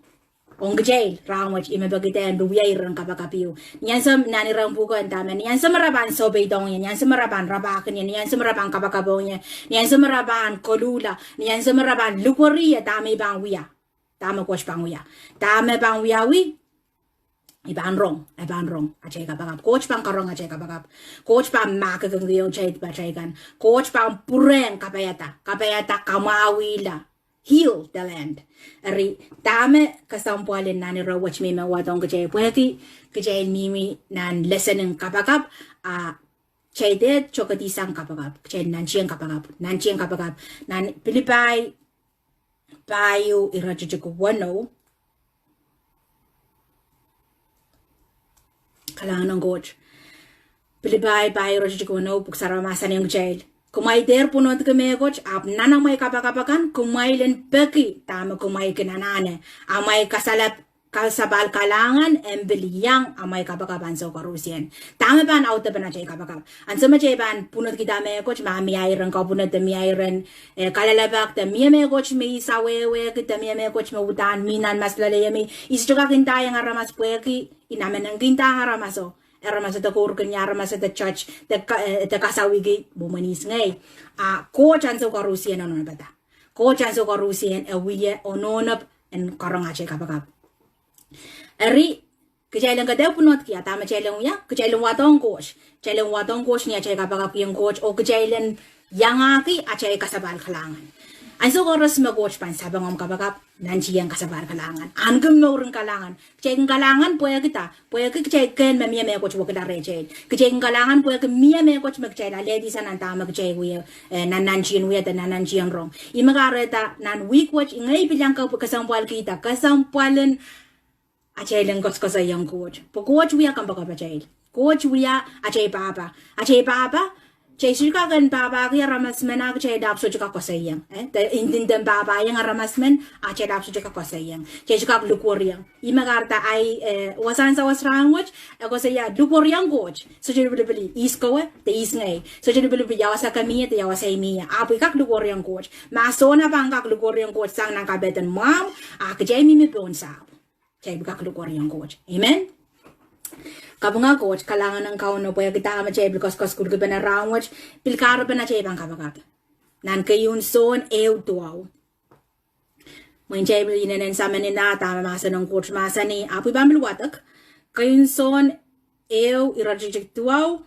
Ong kitail rahnwet, I men peki kitail en wia iren kapakap ieu. Ni ansou, nan iren pwuhk en dahme, ni ansou me re pahn sohpeidohng ie, ni ansou me re pahn rapahkin ie, ni ansou me re pahn kapakap ong ie, ni ansou me re pahn koluhla, ni ansou me re pahn likwerih ie, dahme I pahn wia? Dahme Koht pahn wia? Dahme pahn wiawi? I pahn rong, e pahn rong atail kapakap. Koht pahn karonge atail kapakap. Koht pahn mahkikihong kitail dipatail kan. Koht pahn pwurehng kapaiada, kapaiada, kamwahwihla, heal the land. Eri, dahme kesempwal en nan ire wet me I men wadohng kitail, pwehki kitail mihmi nan lesen en kapakap, a kitail dehr tokedi sang kapakap, kitail nantihong kapakap, nantihong kapakap. Nan Pilipai pahieu iretikitik weneu. Kalahngan ong Koht. Pilipai pahieu iretikitik weneu, Pwuhk Sarawi mahsanihong kitail: Kumwail dehr pwunodki mehkot, ahpw nan amwail kapakap akan kumwail en peki dahme kumwail kin anahne. Amwail kasala-, kasapahl kalahngan en pil iang amwail kapakap ansou koarusie. Dahme pahn audepen atail kapakap? Ansou me kitail pahn pwunodkihda mehkot, ma mie iren kapwunod, de mie iren, eh, kalelapak, de mie mehkot me I sawehwehki, de mie mehkot me uhdahn mi nan maslelei me I sohte kak ndaiong aramas pwehki I namenengkindahng aramaso. aramas ede kourkin ie, aramas ede judge, de ka-, eh, de kasawihki mwomwen ihs ngehi. A Koht ansou koaruhsie e onohnopada. Koht ansou koaruhsie e wia onohnop en karong atail kapakap. Eri, kitail en kak pwunodki dahme kitail en wia, kitail en wadohng Koht. Kitail en wadohng Koht ni atail kapakapkihong Koht, oh kitail en iangahki atail kasapahl kalahngan. Ansou koaros me Koht pahn sapeng omw kapakap, nantihong kasapahl kalahngan. Ahneki mouren kalahngan. Kitail kin kalahngan pwehki da, pwehki kitail kehn me mie mehkot wekila rehtail. Kitail kin kalahngan pwehki mie mehkot me kitail alehdi sang nan dahme kitail wia, eh, nan nantihong wia de nan nantihong rong. Ih me kahrehda nan wihk wet, ngehi pil iang kesempwalkihda, kesempwal en atail en koasoakoasoiong Koht. Pwe Koht wia kompoakepatail. Koht wia atail pahpa. Atail pahpa, kitail sohte kak en pahpahki aramas men a kitail ahpw sohte kak koasoiong. Eh, de, nin, nin de pahpaiong aramas men, a kitail ahpw sohte kak koasoiong. Kitail sohte kak likwerihong. Ih me kahrehda ahi, eh, wasa en sawas rahnwet, e koasoia likwerihong Koht. Sohte lipilipil ihs kowe, de ihs ngehi. Sohte lipilipil ia wasa ke mie, de ia wasa I mie. Ahpw I kak likwerihong Koht. Ma Sohna pahn kak likwerihong Koht sang nan kapehden mwahmw, a kitail mihmi pohn sahpw. Kitail pil kak likwerihong Koht. Amen. Kapinga Koht, kalahngan en Kauno pwehki dahme kitail pil koasoakoasoakipen rahnwet, pil kahrepen atail pahn kapakap. Nan keieun Sohn ehu duwau. Mwein kitail pil inenen samin dahme mahsen en Koht mahsanih, ahpw I pahn pil wadek. Keieun Sohn ehu iretikitik duwau.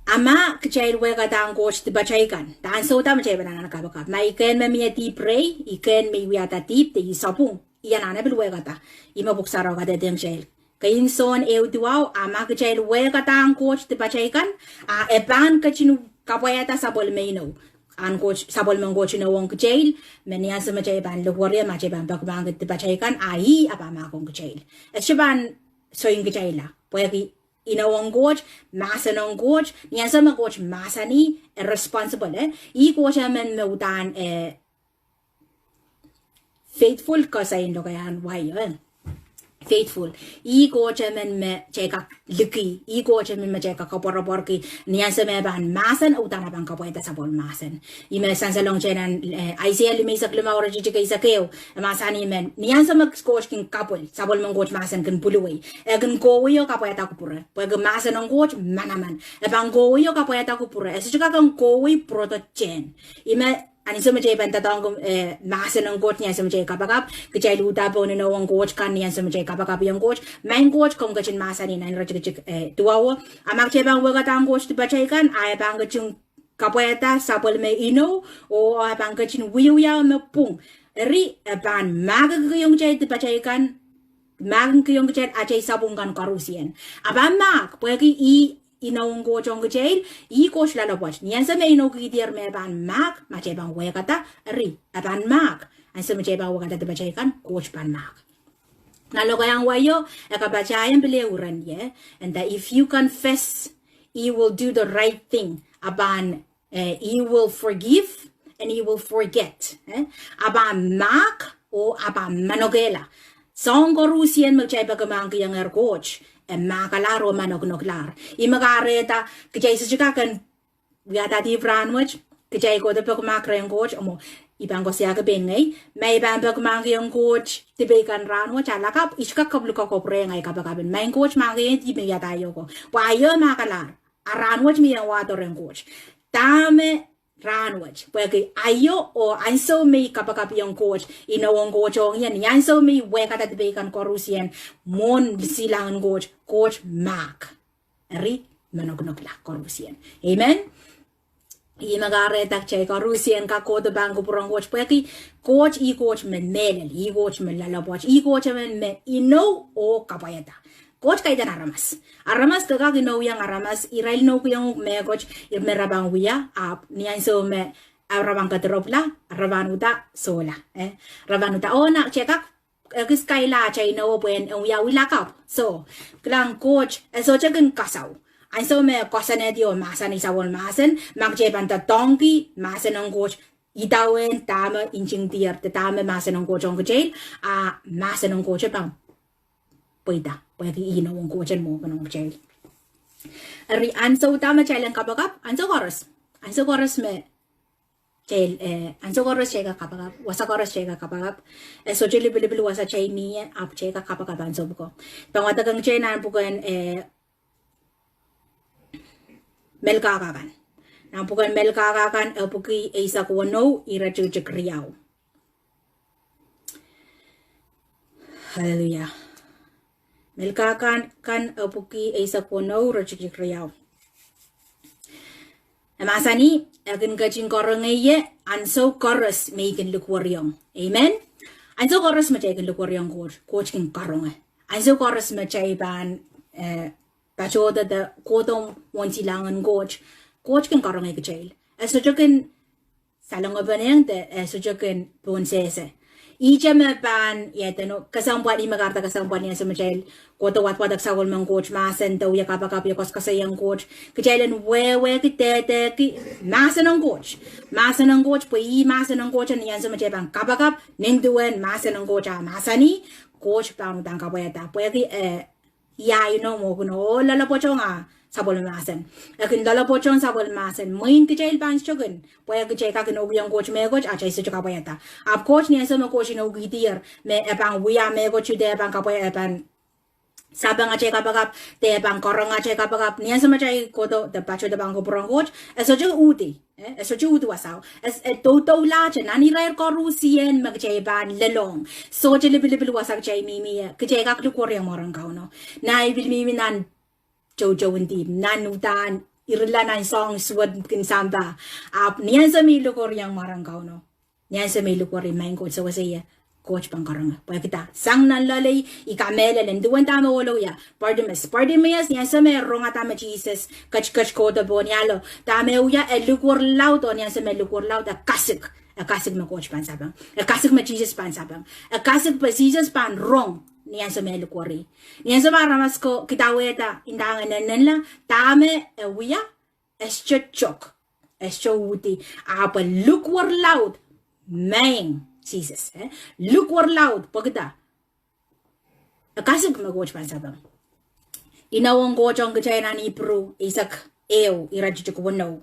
A ma kitail wehkadahng Koht dipatail kan, ansou da me kitail pahn anahne kapakap? Ma I kehn me mie dihp rehi, I kehn me I wiahda dihp, de I sapwung, I anahne pil wehkada. Ih me Pwuhk Sarawi kadehdehiong kitail. Keieun Sohn ehu duwau, a ma kitail wehkadahng Koht dipatail kan, a e pahn ketin kapwaiada sapwellime inou. Ahn Koht, sapwellimen Koht inou ong kitail, me ni ansou me kitail pahn likwerih, ma kitail pahn peki mahk dipatail kan, a ih e pahn mahkohng kitail. E sohte pahn soing kitailla. Pwehki inou ong Koht, mahsen ong Koht, ni ansou me Koht mahsanih, e responsible, eh? Ih Koht emen me uhdahn, eh, faithful, koasoiong lokaiahn wai, eh? Faithful. Ih Koht emen me kitail kak liki. Ih Koht emen me kitail kak koapworopworki. Ni ansou me e pahn mahsen, uhdahn e pahn kapwaiada sapwellime mahsen. Ih me sansalong kitail nan, eh, Aiseia limeisek limau iretikitik eisek ehu. E mahsanih me, ni ansou me Koht kin kapwil, sapwellimen Koht mahsen kin pwuluwei. E kin kohwei oh kapwaiada kupwure. Pwehki mahsen ong Koht manaman. E pahn kohwei oh kapwaiada kupwure. E sohte kak en kohwei pwurodo tehn. Ih me, ansou me kitail pahn doadoahngki, eh, mahsen ong Koht ni ansou me kitail kapakap, kitail uhdahn pohn inou ong Koht kan ni ansou me kitail kapakapiong Koht. Maing Koht, komw ketin mahsanih nan iretikitik, eh, duwau. A ma kitail pahn wehkadahng Koht dipatail kan, a e pahn ketin kapwaiada sapwellime inou, oh e pahn ketin wiewia me pwung. Eri, e pahn mahkikihong kitail dipatail kan, mahkikihong kitail atail sapwung kan koaruhsie. A pahn mahk, pwehki ih inou ong Koht ong kitail, ih Koht loalopwoat. Ni ansou me inoukihdier me pahn mahk, ma kitail pahn wehkada, eri, e pahn mahk. Ansou me kitail pahn wehkada dipatail kan, Koht pahn mahk. Nan lokaiahn wai o, e kapatahieng pil ehu iren ie. And that if you confess, he will do the right thing. A pahn, eh, he will forgive and he will forget. Eh? A pahn mahk oh a pahn manokehla. Soahng koaruhsie me kitail peki mahkikihong Koht, e mahkalahr oh manokonokelahr. Ih me kahrehda, kitail sohte kak en wiahda dihp rahnwet, kitail kohdo peki mahk rehn Koht, mwo, I pahn koasoiahki pein ngehi, ma I pahn peki mahkihong Koht dipei kan rahnwet, a lakapw, I sohte kak kapwulikokopwure ngehi kapakap en, maing Koht, mahkihong dihp me I wiahda ieu ko. Pwe aio mahkalahr, a rahnwet me I en wahdo rehn Koht. Dahme rahnwet, pwehki aio oh ansou me I kapakapiong Koht, inou ong Koht ong ie, ni ansou me I wehkada dipei kan koaruhsie, mwohn silangin Koht, Koht mahk. Eri, manokonokla koaruhsie. Amen. Ih me kahrehda kitail koaruhsie kak kohdo pahn kupwur ong Koht pwehki Koht ih Koht me mehlel, ih Koht me loalopwoat, ih Koht emen me inou oh kapwaiada. Koht kaidehn aramas. Aramas, ke kak inoukihong aramas, irail inoukihong mehkot, ih me re pahn wia, ahpw ni ansou me, ah, re pahn kediropwla, re pahn uhda sohla, eh? Re pahn uhda, oh, na, kitail kak ekis kaila atail inou pwehn wiawi lakapw. So, kilang, Koht e sohte kin kasau. Ansou me koasoanehdi oh mahsanih sapwellime mahsen, ma kitail pahn doadoahngki mahsen ong Koht, idawehn dahme ntingdier de dahme mahsen ong Koht ong kitail, a mahsen ong Koht pahn pweida, pwehki inou ong Koht en mwohn ong kitail. Eri ansou da me kitail en kapakap, ansou koaros, ansou koaros me Kitail, eh, ansou koaros kitail kak kapakap, wasa koaros kitail kak kapakap. E sohte lipilipil wasa kitail mie, ahpw kitail kak kapakap ansou pwuko. Pahn wadek ong kitail nan pwuken, eh, Melkahka kan. Nan pwuken Melkahka kan, epwiki eisek weneu, iretikitik riau. Hallelujah. Melkahka kan, epwiki eisek weneu, iretikitik riau. E mahsanih, e kin ketin karonge ie ansou koaros me I kin likwerihong. Amen. Ansou koaros me kitail kin likwerihong Koht, Koht kin karonge. Ansou koaros me kitail pahn, eh, patohdo de kohdo mwohn silangin Koht, Koht kin karonge kitail. E sohte kin salongopenehng de, eh, sohte kin pohnsehse. Ihte me pahn, iadeno, kesempwal, ih me kahrehda kesempwal ni ansou me kitail kohdo wadwadek sapwellimen Koht mahsen de wia kapakap, wia koasoakoasoiong Koht. Kitail en wehwehki, dehdehki mahsen en Koht. Mahsen en Koht, pwe ih mahsen en Koht, ni ansou me kitail pahn kapakap, nin duwen mahsen en Koht a mahsanih, Koht pahn uhdahn kapwaiada. Pwehki, eh, ia inou mwo kin ohl loalopwoatohng a sapwellime mahsen. E kin loalopwoatohng sapwellime mahsen. Mwein kitail pahn sohte kin, pwe kitail kak inoukihong Koht mehkot, a kitail sohte kapwaiada. Ahpw Koht ni ansou me Koht inoukihdier, me e pahn wia mehkot, de e pahn kapwai, e pahn sapeng atail kapakap, de e pahn karonge atail kapakap. Ni ansou me kitail kohdo, de patohdo pahn kupwuren Koht, e sohte uhdi. Eh, e sohte uhdi wasao. E, e doudoulahte nan irair koarusie me kitail pahn lelohng. Sohte lipilipil wasa kitail mihmi ie, kitail kak likwerihong mwaren Kauno. Nah, I pil mihmi nan toutoun dihp, nan uhdahn irila nan soahng suwed kin sampah. Ahpw ni ansou me I likwerihong mwaren Kauno, ni ansou me I likweri, Maing Koht, sewese ie, Koht pahn karonge. Pwe kitail sang nan loalei, I kamehlele, nin duwen dahme ohlo wia. Partimeus, Partimeus, ni ansou me e rongada me Sises ketiket kohdo pohn ialo, dahme e wia, e likwer laud, oh ni ansou me e likwer laud, e kasik. E kasik me Koht pahn sapeng. E kasik me Sises pahn sapeng. E kasik pwe Sises pahn rong ni ansou me e likweri. Ni ansou me aramas ko kidawehda, ndahng e nennenla, dahme e wia, e sohte tok, e sohte uhdi, ahpw e likwer laud, Maing Sises, eh? Likwer laud, pwekida? E kasik me Koht pahn sapeng. Inowen Koht ong kitail nan Ipru eisek ehu, iretikitik weneu.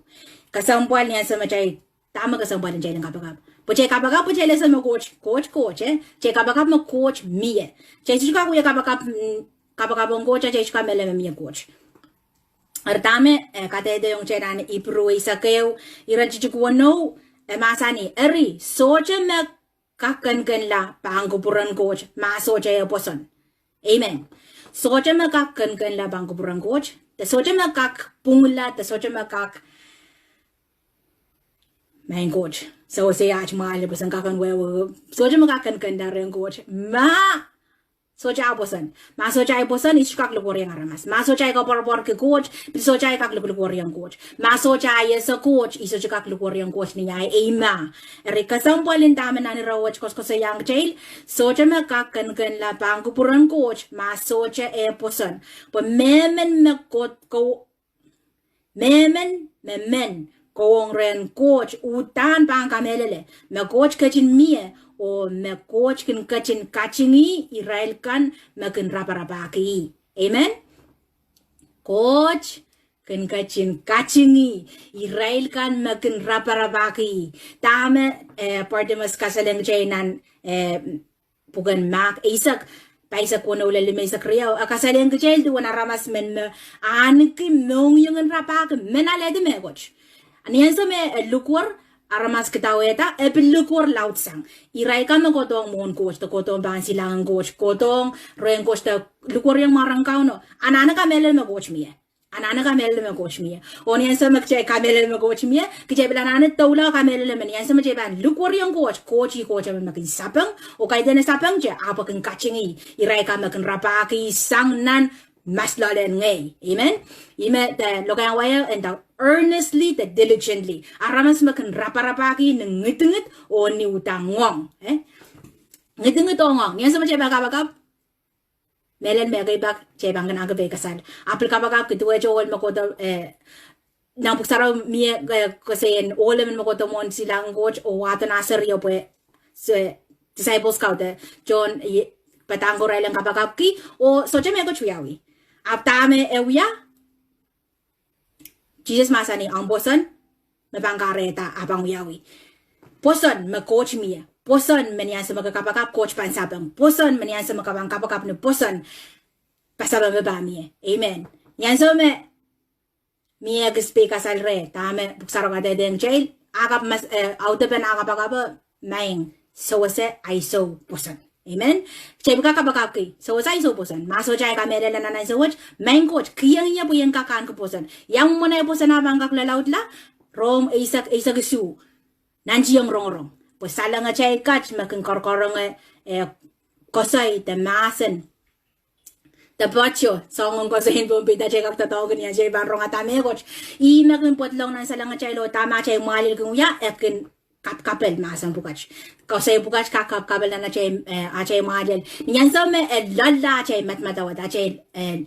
Kesempwal ni ansou me kitail, dahme kesempwal en kitail en kapakap? Pwe kitail kapakap pwe kitail ese me Koht, Koht, Koht, eh? Kitail kapakap me Koht mie. Kitail sohte kak wia kapakap, mm, kapakap ong Koht, a kitail sohte kamehlele me mie Koht. Eri dahme, eh, kadehdehiong kitail nan Ipru eisek ehu, iretikitik weneu, e mahsanih, eri, sohte me kak kenkenla pahn kupwuren Koht, ma sohte eh pwoson. Amen. Sohte me kak kenkenla pahn kupwuren Koht, de sohte me kak pwungla, de sohte me kak, Maing Koht, sewese aht mwahl pwe sen kak en wehwe, sohte me kak kenkenla rehn Koht, ma sohte ah pwoson. Ma sohte ah pwoson, I sohte kak likweriong aramas. Ma sohte ah koapworopworki Koht, pil sohte ah kak lik-, likweriong Koht. Ma sohte ah ese Koht, I sohte kak likweriong Koht ni ahi eimah. Eri kesempwal en dahme nan ire wet koasoakoasoiahng kitail, sohte me kak kenkenla pahn kupwuren Koht, ma sohte eh pwoson. Pwe mehmen me Koht ko- Mehmen me men kohwong rehn Koht uhdahn pahn kamehlele me Koht ketin mie, oh me Koht kin ketin katingih irail kan me kin raparapahki ih. Amen. Koht kin ketin katingih irail kan me kin raparapahki ih. Dahme, eh, Bartimaeus kasalehng kitail nan, eh, pwuken Mahk eisek, pahisek weneu lel limeisek riau, e kasalehng kitail duwen aramas men me ahneki mohngiong en rapahki, men alehdi mehkot. Ni ansou me e likwer, aramas kidawehda, e pil likwer laudsang. Irail kan me kohdohng mwohn Koht, de kohdohng pahn silangin Koht, kohdohng rehn Koht, de likweriong mwaren Kauno, anahne kamehlele me Koht mie. Anahne kamehlele me Koht mie. Oh ni ansou me kitail kamehlele me Koht mie, kitail pil anahne doula kamehlele me ni ansou me kitail pahn likweriong Koht, Koht ih Koht emen me kin sapeng, oh kaidehn sapengte, ahpw e kin katingih irail kan me kin rapahki sang nan mas loalen ngehi. Amen. Ih me, de, lokaiahn wai e nda earnestly, de diligently. Aramas me kin raparapahki ni ngidingid oh ni uhdahn ngoang. Eh? Ngidingid oh ngoang. Ni ansou me kitail pahn kapakap, mehlel me ekei pak, kitail pahn kin ahki peikasal. Ahpw pil kapakapki duwehte ohl me kohdo, eh, nan Pwuhk Sarawi mie, eh, koasoiong ohl emen me kohdo mwohn silangin Koht oh wahdo nah serio pwe, se, disciples kau de, John, eh, padahngki irail en kapakapki, oh sohte mehkot wiawi. Ahpw dahme e wia? Sises mahsanih, ahmw pwoson, me pahn kahrehda, a pahn wiawi. pwoson me Koht mie. Pwoson me ni ansou me ke kapakap Koht pahn sapeng. Pwoson me ni ansou me ke pahn kapakap ni pwoson, pasapeng pahn mie. Amen. Ni ansou me mie kis pei kasal reh, dahme Pwuhk Sarawi kadehdehng kitail, ahkap mas, eh, audepen ah kapakap, maing, sewese, ahi sou pwoson. Amen. Kitail pil kak kapakapki, sewese, ahi sou pwoson. Ma sohte ahi kamehlele nan ansou wet, maing Koht, kihong ie pwe I en kak ahneki pwoson. Ia mwomwen ahi pwoson ah pahn kak lalaudla? Rom eisek, eisek isuh. Nantihong rongorong. Pwe salengatail kat me kin korokoronge, eh, koasoi de mahsen de poato, soangen koasoi en Pohnpei, de atail kak doadoahngki ni atail pahn rongada mehkot. Ih me kin pwedilong nan salengatail oh dahme atail mwahliel kin wia, e kin kapkapel mahsen pwukat. Koasoi pwukat kak kapkapel nan atail, eh, atail mwahliel. Ni ansou me e loalla atail madamadau, atail, eh,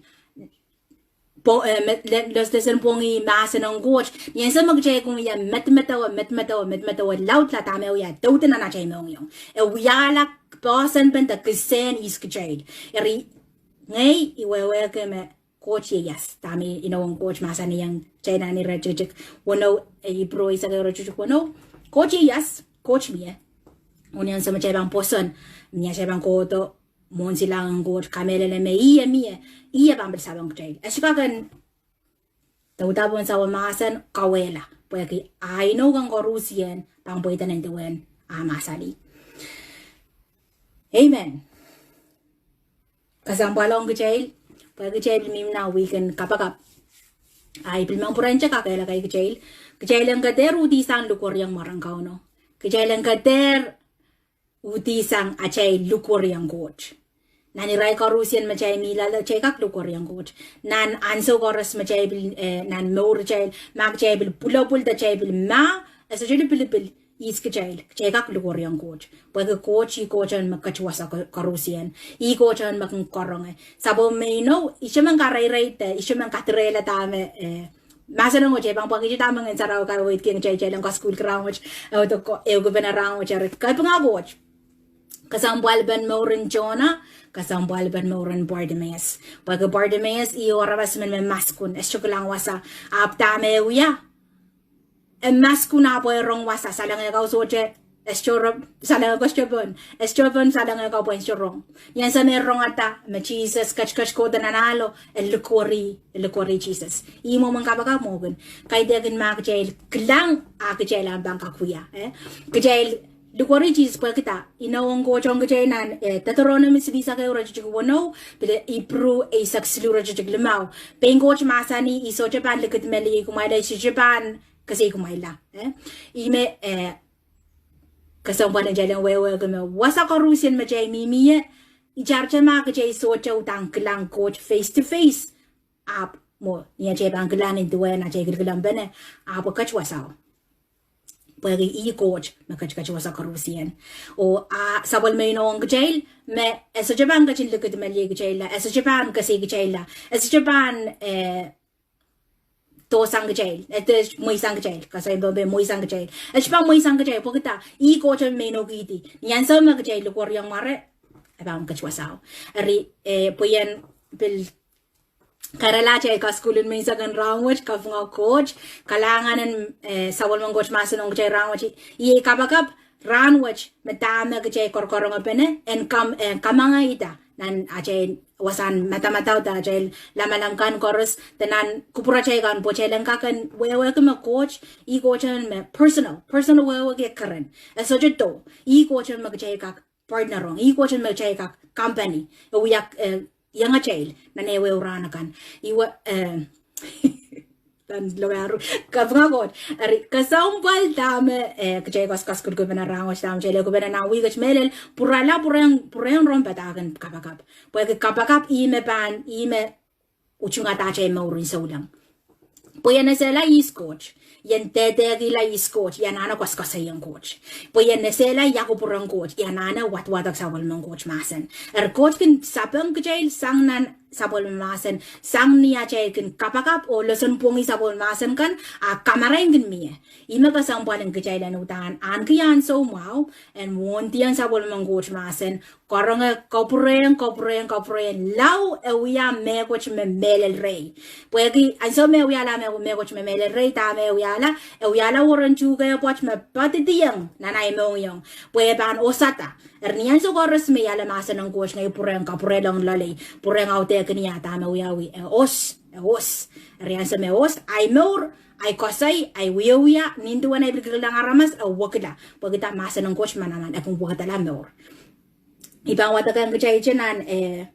pwo-, eh, me-, le-, loslesen pwongih mahsen en Koht. Ni ansou me kitail kin wia madamadau, madamadau, madamadau laudla dahme wia, doudi nan atail mohngiong. E wiahla poahsoanpen de kisehn ihs kitail. Eri, ngehi I wehwehki me Koht ieias, dahme inowen Koht mahsanihong kitail nan iretikitik weneu, eh, Ipru eisek, iretikitik weneu. Koht ieias, Koht mie. Oh ni ansou me kitail pahn pwoson, ni atail pahn kohdo mwohn silangin Koht, kamehlele me ih e mie, ih e pahn pil sapeng kitail. E sohte kak en douda pohn sapwellime mahsen kawehla, pwehki ah inou kan koarusie pahn pweida nan duwen ah mahsanih. Amen. Kesempwal ong kitail, pwehki kitail pil mihmi nan wihk en kapakap. Ahi pil men pwurehng te kakehlaka kitail, kitail en keder uhdihsang lukweriong mwaren Kauno. Kitail en keder uhdihsang atail lukweriong Koht. Nan irail koarusie me kitail mih loale, kitail kak lukweriong Koht. Nan ansou koaros me kitail pil, eh, nan mour atail, ma kitail pil pwulopwul de kitail pil mah, e sohte lipilipil ihs kitail, kitail kak lukweriong Koht. Pwehki Koht, ih Koht en me ketiwasa ko-, koarusie. Ih Koht en me kin karonge. Sapwellime inou, ihte men kareirei de, ihte men kadirehla dahme, eh, mahsen en Koht e pahn pwekihda dahme Ngehn Sarawi kaweidki kitail, kitail en kasukuhlki rahnwet, eh, de ko-, ehukipene rahnwet, eri kapinga Koht. Kesempwalpen mouren Sona, kesempwalpen mouren Partimeus. Pwehki Partimeus, ih aramas men me maskun, e sohte kilang wasa, ahpw dahme e wia, e maskun ahpw e rong wasa, salengek akan sohte, e sohte, salengek akan sohte pwon, e sohte pwon salengek akan pwe e sohte rong. Ni ansou me e rongada, me Sises ketiket kohdo nan ahlo, e likweri, e likweri Sises. Ih mwomwen kapakap mwo kin. Kaidehkin ma kitail kilang, a kitail ahpw pahn kak wia, eh? Kitail likweri Sises pwehki dah, inowen Koht ong kitail nan, eh, Deteronomi silihsek ehu iretikitik weneu, pil Ipru eisek siluh iretikitik limau. Pein Koht mahsanih, I sohte pahn likidmeliehkumwailla, I sohte pahn keseikumwailla, eh? Ih me, eh, kesempwal en kitail en wehwehki me wasa koarusie me kitail mihmi ie, itarete ma kitail sohte uhdahn kilang Koht face to face, ahpw mwo, ni atail pahn kilang nin duwen atail kilkilampene, ahpw e ketiwasao. Pwehki ih Koht me ketiket wasa koarusie. Oh, ah, sapwellime inou ong kitail, me e sohte pahn ketin likidmeliehkitailla, e sohte pahn keseikitailla, e sohte pahn, eh, dohsang kitail, eh, de, mweisang kitail, kasain pahn pei mweisang kitail. E sohte pahn mweisang kitail, pwehki dah, ih Koht me inoukihdi. Ni ansou me kitail likweriong mware, e pahn ketiwasao. Eri, eh, pwe I en pil kahrehla atail kasukuhl en menseng en rahnwet, kapinga Koht, kalahngan en, eh, sapwellimen Koht mahsen ong kitail rahnwet, iei kapakap rahnwet, me dahme kitail korokorongpene, en kam, eh, kamangaida, nan atail wasahn madamadau de atail lamalam kan koaros, de nan kupwuratail kan pwe kitail en kak en wehwehki me Koht, ih Koht en me personal, personal wehwehki keren. E sohte doh, ih Koht en me kitail kak partner ong, ih Koht en me kitail kak company, e wia, eh, iangatail, nan ehuehu rahn akan. Ih we, eh, pahn lokaru, kapinga Koht. Eri, kesempwal dahme, eh, kitail kas, kasukuhl kupwurpene rahnwet, dahme kitail ehukipene nan wihk et mehlel, pwurala, pwurehng, pwurehng rong padahk en kapakap. Pwehki kapakap ih me pahn, ih me utungada atail mouren souleng. Pwe I en esehla ihs Koht, I en dehdehkihla ihs Koht, I anahne koasoakoasoiong Koht. Pwe I en esehla ia kupwuren Koht, I anahne wadawadek sapwellimen Koht mahsen. Eri Koht kin sapeng kitail sang nan sapwellime mahsen sang ni atail kin kapakap oh loson pwongih sapwellime mahsen kan, a kamarain kin mie. Ih me kesempwal en kitail en uhdahn ahneki ansou mwahu en mwohndien sapwellimen Koht mahsen, karonge kapwurehng, kapwurehng, kapwurehng, lao e wia mehkot me mehlel rehi. Pwehki ansou me e wiahla meh-, mehkot me mehlel rehi, dahme e wiahla, e wiahla weren tuhke pwoat me poadidiong nan ahi mohngiong, pwe e pahn osada. Eri ni ansou koaros me I ale mahsen en Koht, ngehi pwurehng kapwurehng loalei, pwurehng audehkin ia dahme wiawi, e os, e os. Eri ansou me os, ahi mour, ahi koasoi, ahi wiewia, nin duwen ahi pil kilang aramas, e wekila. Pwehki mahsen en Koht manaman, e kin wekidala mour. I pahn wadek ong kitail nan, eh,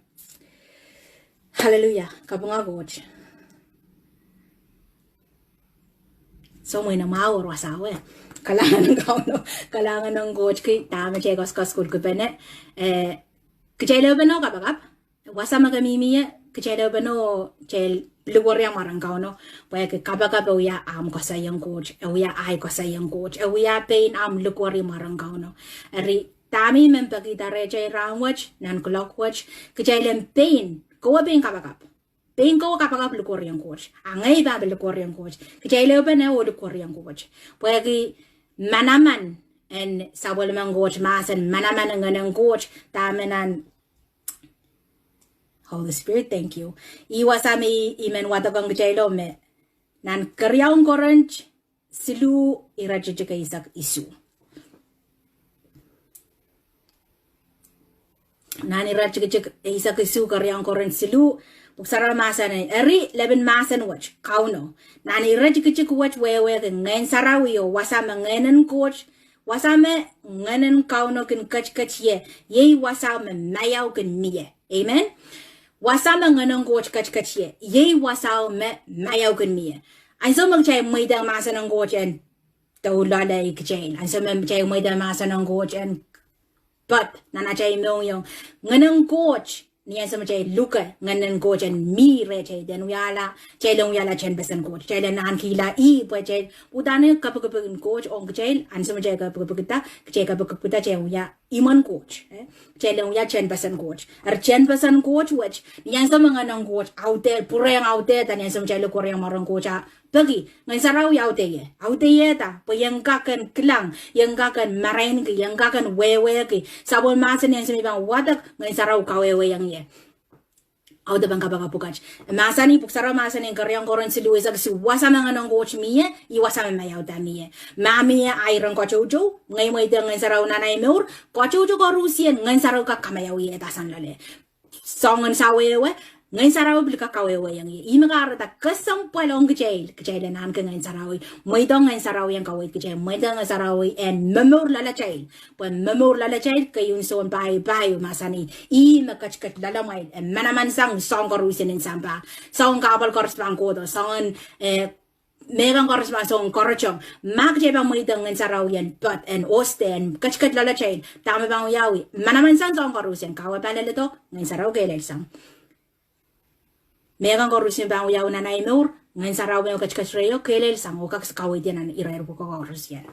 hallelujah, kapinga Koht. Soh, mwein e mwahu wasa wet. Kalahngan en Kauno, kalahngan en Koht ki dahme kitail koaskoas kulkupene. Eh, kitail ehupene oh kapakap. Wasa me ke mihmi ie, kitail ehupene oh kitail likwerih mwaren Kauno. Pwehki kapakap e wia ahmw koasoiong Koht, e wia ahi koasoiong Koht, e wia pein ahmw likwerih mwaren Kauno. Eri dahme I men pekihda rehtail rahnwet, nan kuloak wet, kitail en pein, kowe pein kapakap. Pein kowe kapakap likwerihong Koht. A ngehi pahn pil likwerihong Koht. Kitail ehupene oh likwerihong Koht. Pwehki manaman en sapwellimen Koht mahsen, manaman en Ngehn en Koht, dahme nan Holy Spirit, thank you. Ih wasa me I men wadek ong kitail o me nan keriaun Korint siluh iretikitik eisek isuh. Nan iretikitik eisek isuh, keriaun Korint siluh, Pwuhk Sarawi mahsanih, eri lepin mahsen wet, Kauno, nan iretikitik wet wehwehki Ngehn Sarawi oh wasa me Ngehn en Koht, wasa me Ngehn en Kauno kin ketiket ie, iei wasa me maiau kin mie. Amen. Wasa me Ngehn en Koht ketiket ie, iei wasa me maiau kin mie. Ansou me kitail mweidehng mahsen en Koht en doulahng kitail, ansou me kitail mweidehng mahsen en Koht en poad nan atail mohngiong, Ngehn en Koht, ni ansou me kitail luke Ngehn en Koht en mih rehtail, kitail en wiahla, kitail en wiahla tehnpesen Koht, kitail en ahnikihla ih pwe kitail uhdahn kepikipik en Koht ong kitail. Ansou me kitail kepikipikda, kitail kepikipikda kitail wia imwen Koht, eh? Kitail en wia tehnpesen Koht. Eri tehnpesen Koht wet, ni ansou me Ngehn en Koht audeh, pwurehng audehda, ni ansou me kitail likwerihong mwaren Koht, a peki, Ngehn Sarawi audeie, audeiehda, pwe ien kak en kilang, ien kak en marainki, ien kak en wehwehki sapwellime mahsen, ni ansou me I pahn wadek, Ngehn Sarawi kawehwehiong ie. Audepen kapakap pwukat. E mahsanih, Pwuhk Sarawi mahsanih, keriaun Korint siluh eisek isuh, wasa me Ngehn en Koht mie, ih wasa me maiauda mie. Ma mie ahi iren katoutou, ngehi mweidehng Ngehn Sarawi nan ahi mour, katoutou koarusie Ngehn Sarawi kak kamaiauiehda sang loale. Soangen sawehwe, Ngehn Sarawi pil kak kawehwehiong ie. Ih me kahrehda kesempwal ong kitail, kitail en ahneki Ngehn Sarawi. Mweidohng Ngehn Sarawi en kaweid kitail, mweidohng Ngehn Sarawi en momour loalatail. Pwe momour loalatail, keieun Sohn pahieu pahieu mahsanih, ih me ketiket loalamwail, e manaman sang soahng koarusie en sampah. Soangen kahpwal koaros pahn kohdo, soangen, eh, mehkan koaros pahn soangen koaros. Ma kitail pahn mweidehng Ngehn Sarawi en poad, en oste, en ketiket loalatail, dahme pahn wiawi? Manaman sang soahng koarusie. Kawehwe pahn leledo, Ngehn Sarawi kehlail sang. Mehkan koarusie pahn wiawi nan ahi mour, Ngehn Sarawi me ketiket rehi o kehlail sang oh kak kaweid ie nan irair pwuko koarusie.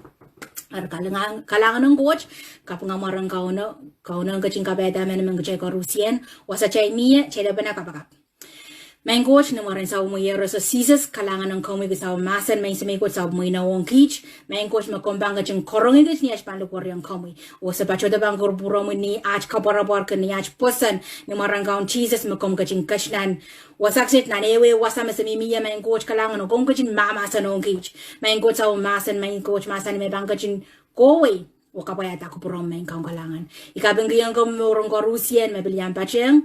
Eri kalahngan, kalahngan en Koht, kapinga mwaren Kauno, Kauno en ketin kapaiada emenemen kitail koarusie, wasa kitail mie, kitail ehupene kapakap. Maing Koht, ni mwaren Sahm Iehros oh Sises, kalahngan en komwi ki Sahm mahsen, Maing Semei Koht, Sahm mwein ong kiht, Maing Koht, me komw pahn ketin karonge kiht ni at pahn likwerihong komwi. Oh se patohdo pahn kupwuromwi ni at koapworopworki, ni at pwoson, ni mwaren Kaun Sises me komw ketin ketiket nan wasa kiset, nan ehu ehu wasa me se mihmi ie, Maing Koht, kalahngan, oh komw ketin mahmahsen ong kiht. Maing Koht, Sahm mahsen, Maing Koht, mahsanih me pahn ketin kohwei oh kapwaiada kupwuromw, Maing Kaun kalahngan. I kapingkihong komwi mouren koarusie me pil iang patehng,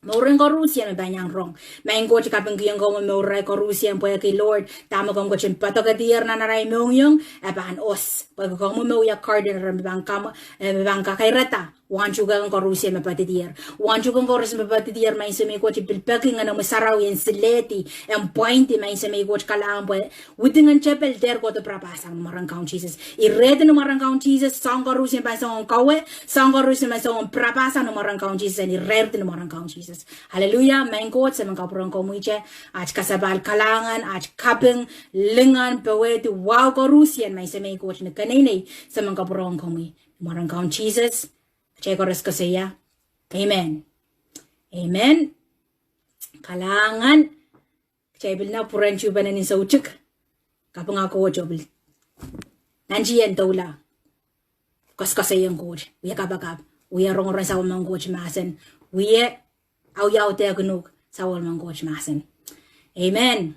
mouren koarusie me pahn iang rong. Maing Koht, I kapingkihong komwi mouren koarusie pwehki Lord, dahme komw ketin poadokedier nan arail mohngiong, e pahn os. Pwehki komwi me wia gardener me pahn kam, eh, me pahn kakairada wahntuhken koarusie me poadidier. Wahntuhken koarusie me poadidier, Maing Semei Koht, I pil peki Ngenomwi Sarawi en silehdi, en pwaindi, Maing Semei Koht, kalahngan, pwe witingen tepel dehr kohdo pirapahsang ni mwaren Kaun Sises. I rehdi ni mwaren Kaun Sises, soahng koarusie pahn soangen kawe, soahng koarusie pahn soangen pirapahsang ni mwaren Kaun Sises, en I rehdi ni mwaren Kaun Sises. Hallelujah, Maing Koht, se men kapwuromw komwihte, at kasapahl, kalahngan, at kaping, lingan, powehdi, wahu koarusie, Maing Semei Koht, ni keneinei, se men kapwuromw komwi. Ni mwaren Kaun Sises, kitail koaros koasoia, amen. Amen. Kalahngan, kitail pil nda pwuren tuhpene ni soutik. Kapinga Koht oh pil nantihong doula. Koasoakoasoiong Koht, wia kapakap, wia rongorong sapwellimen Koht mahsen, wia awiawihda kin uhk sapwellimen Koht mahsen. Amen.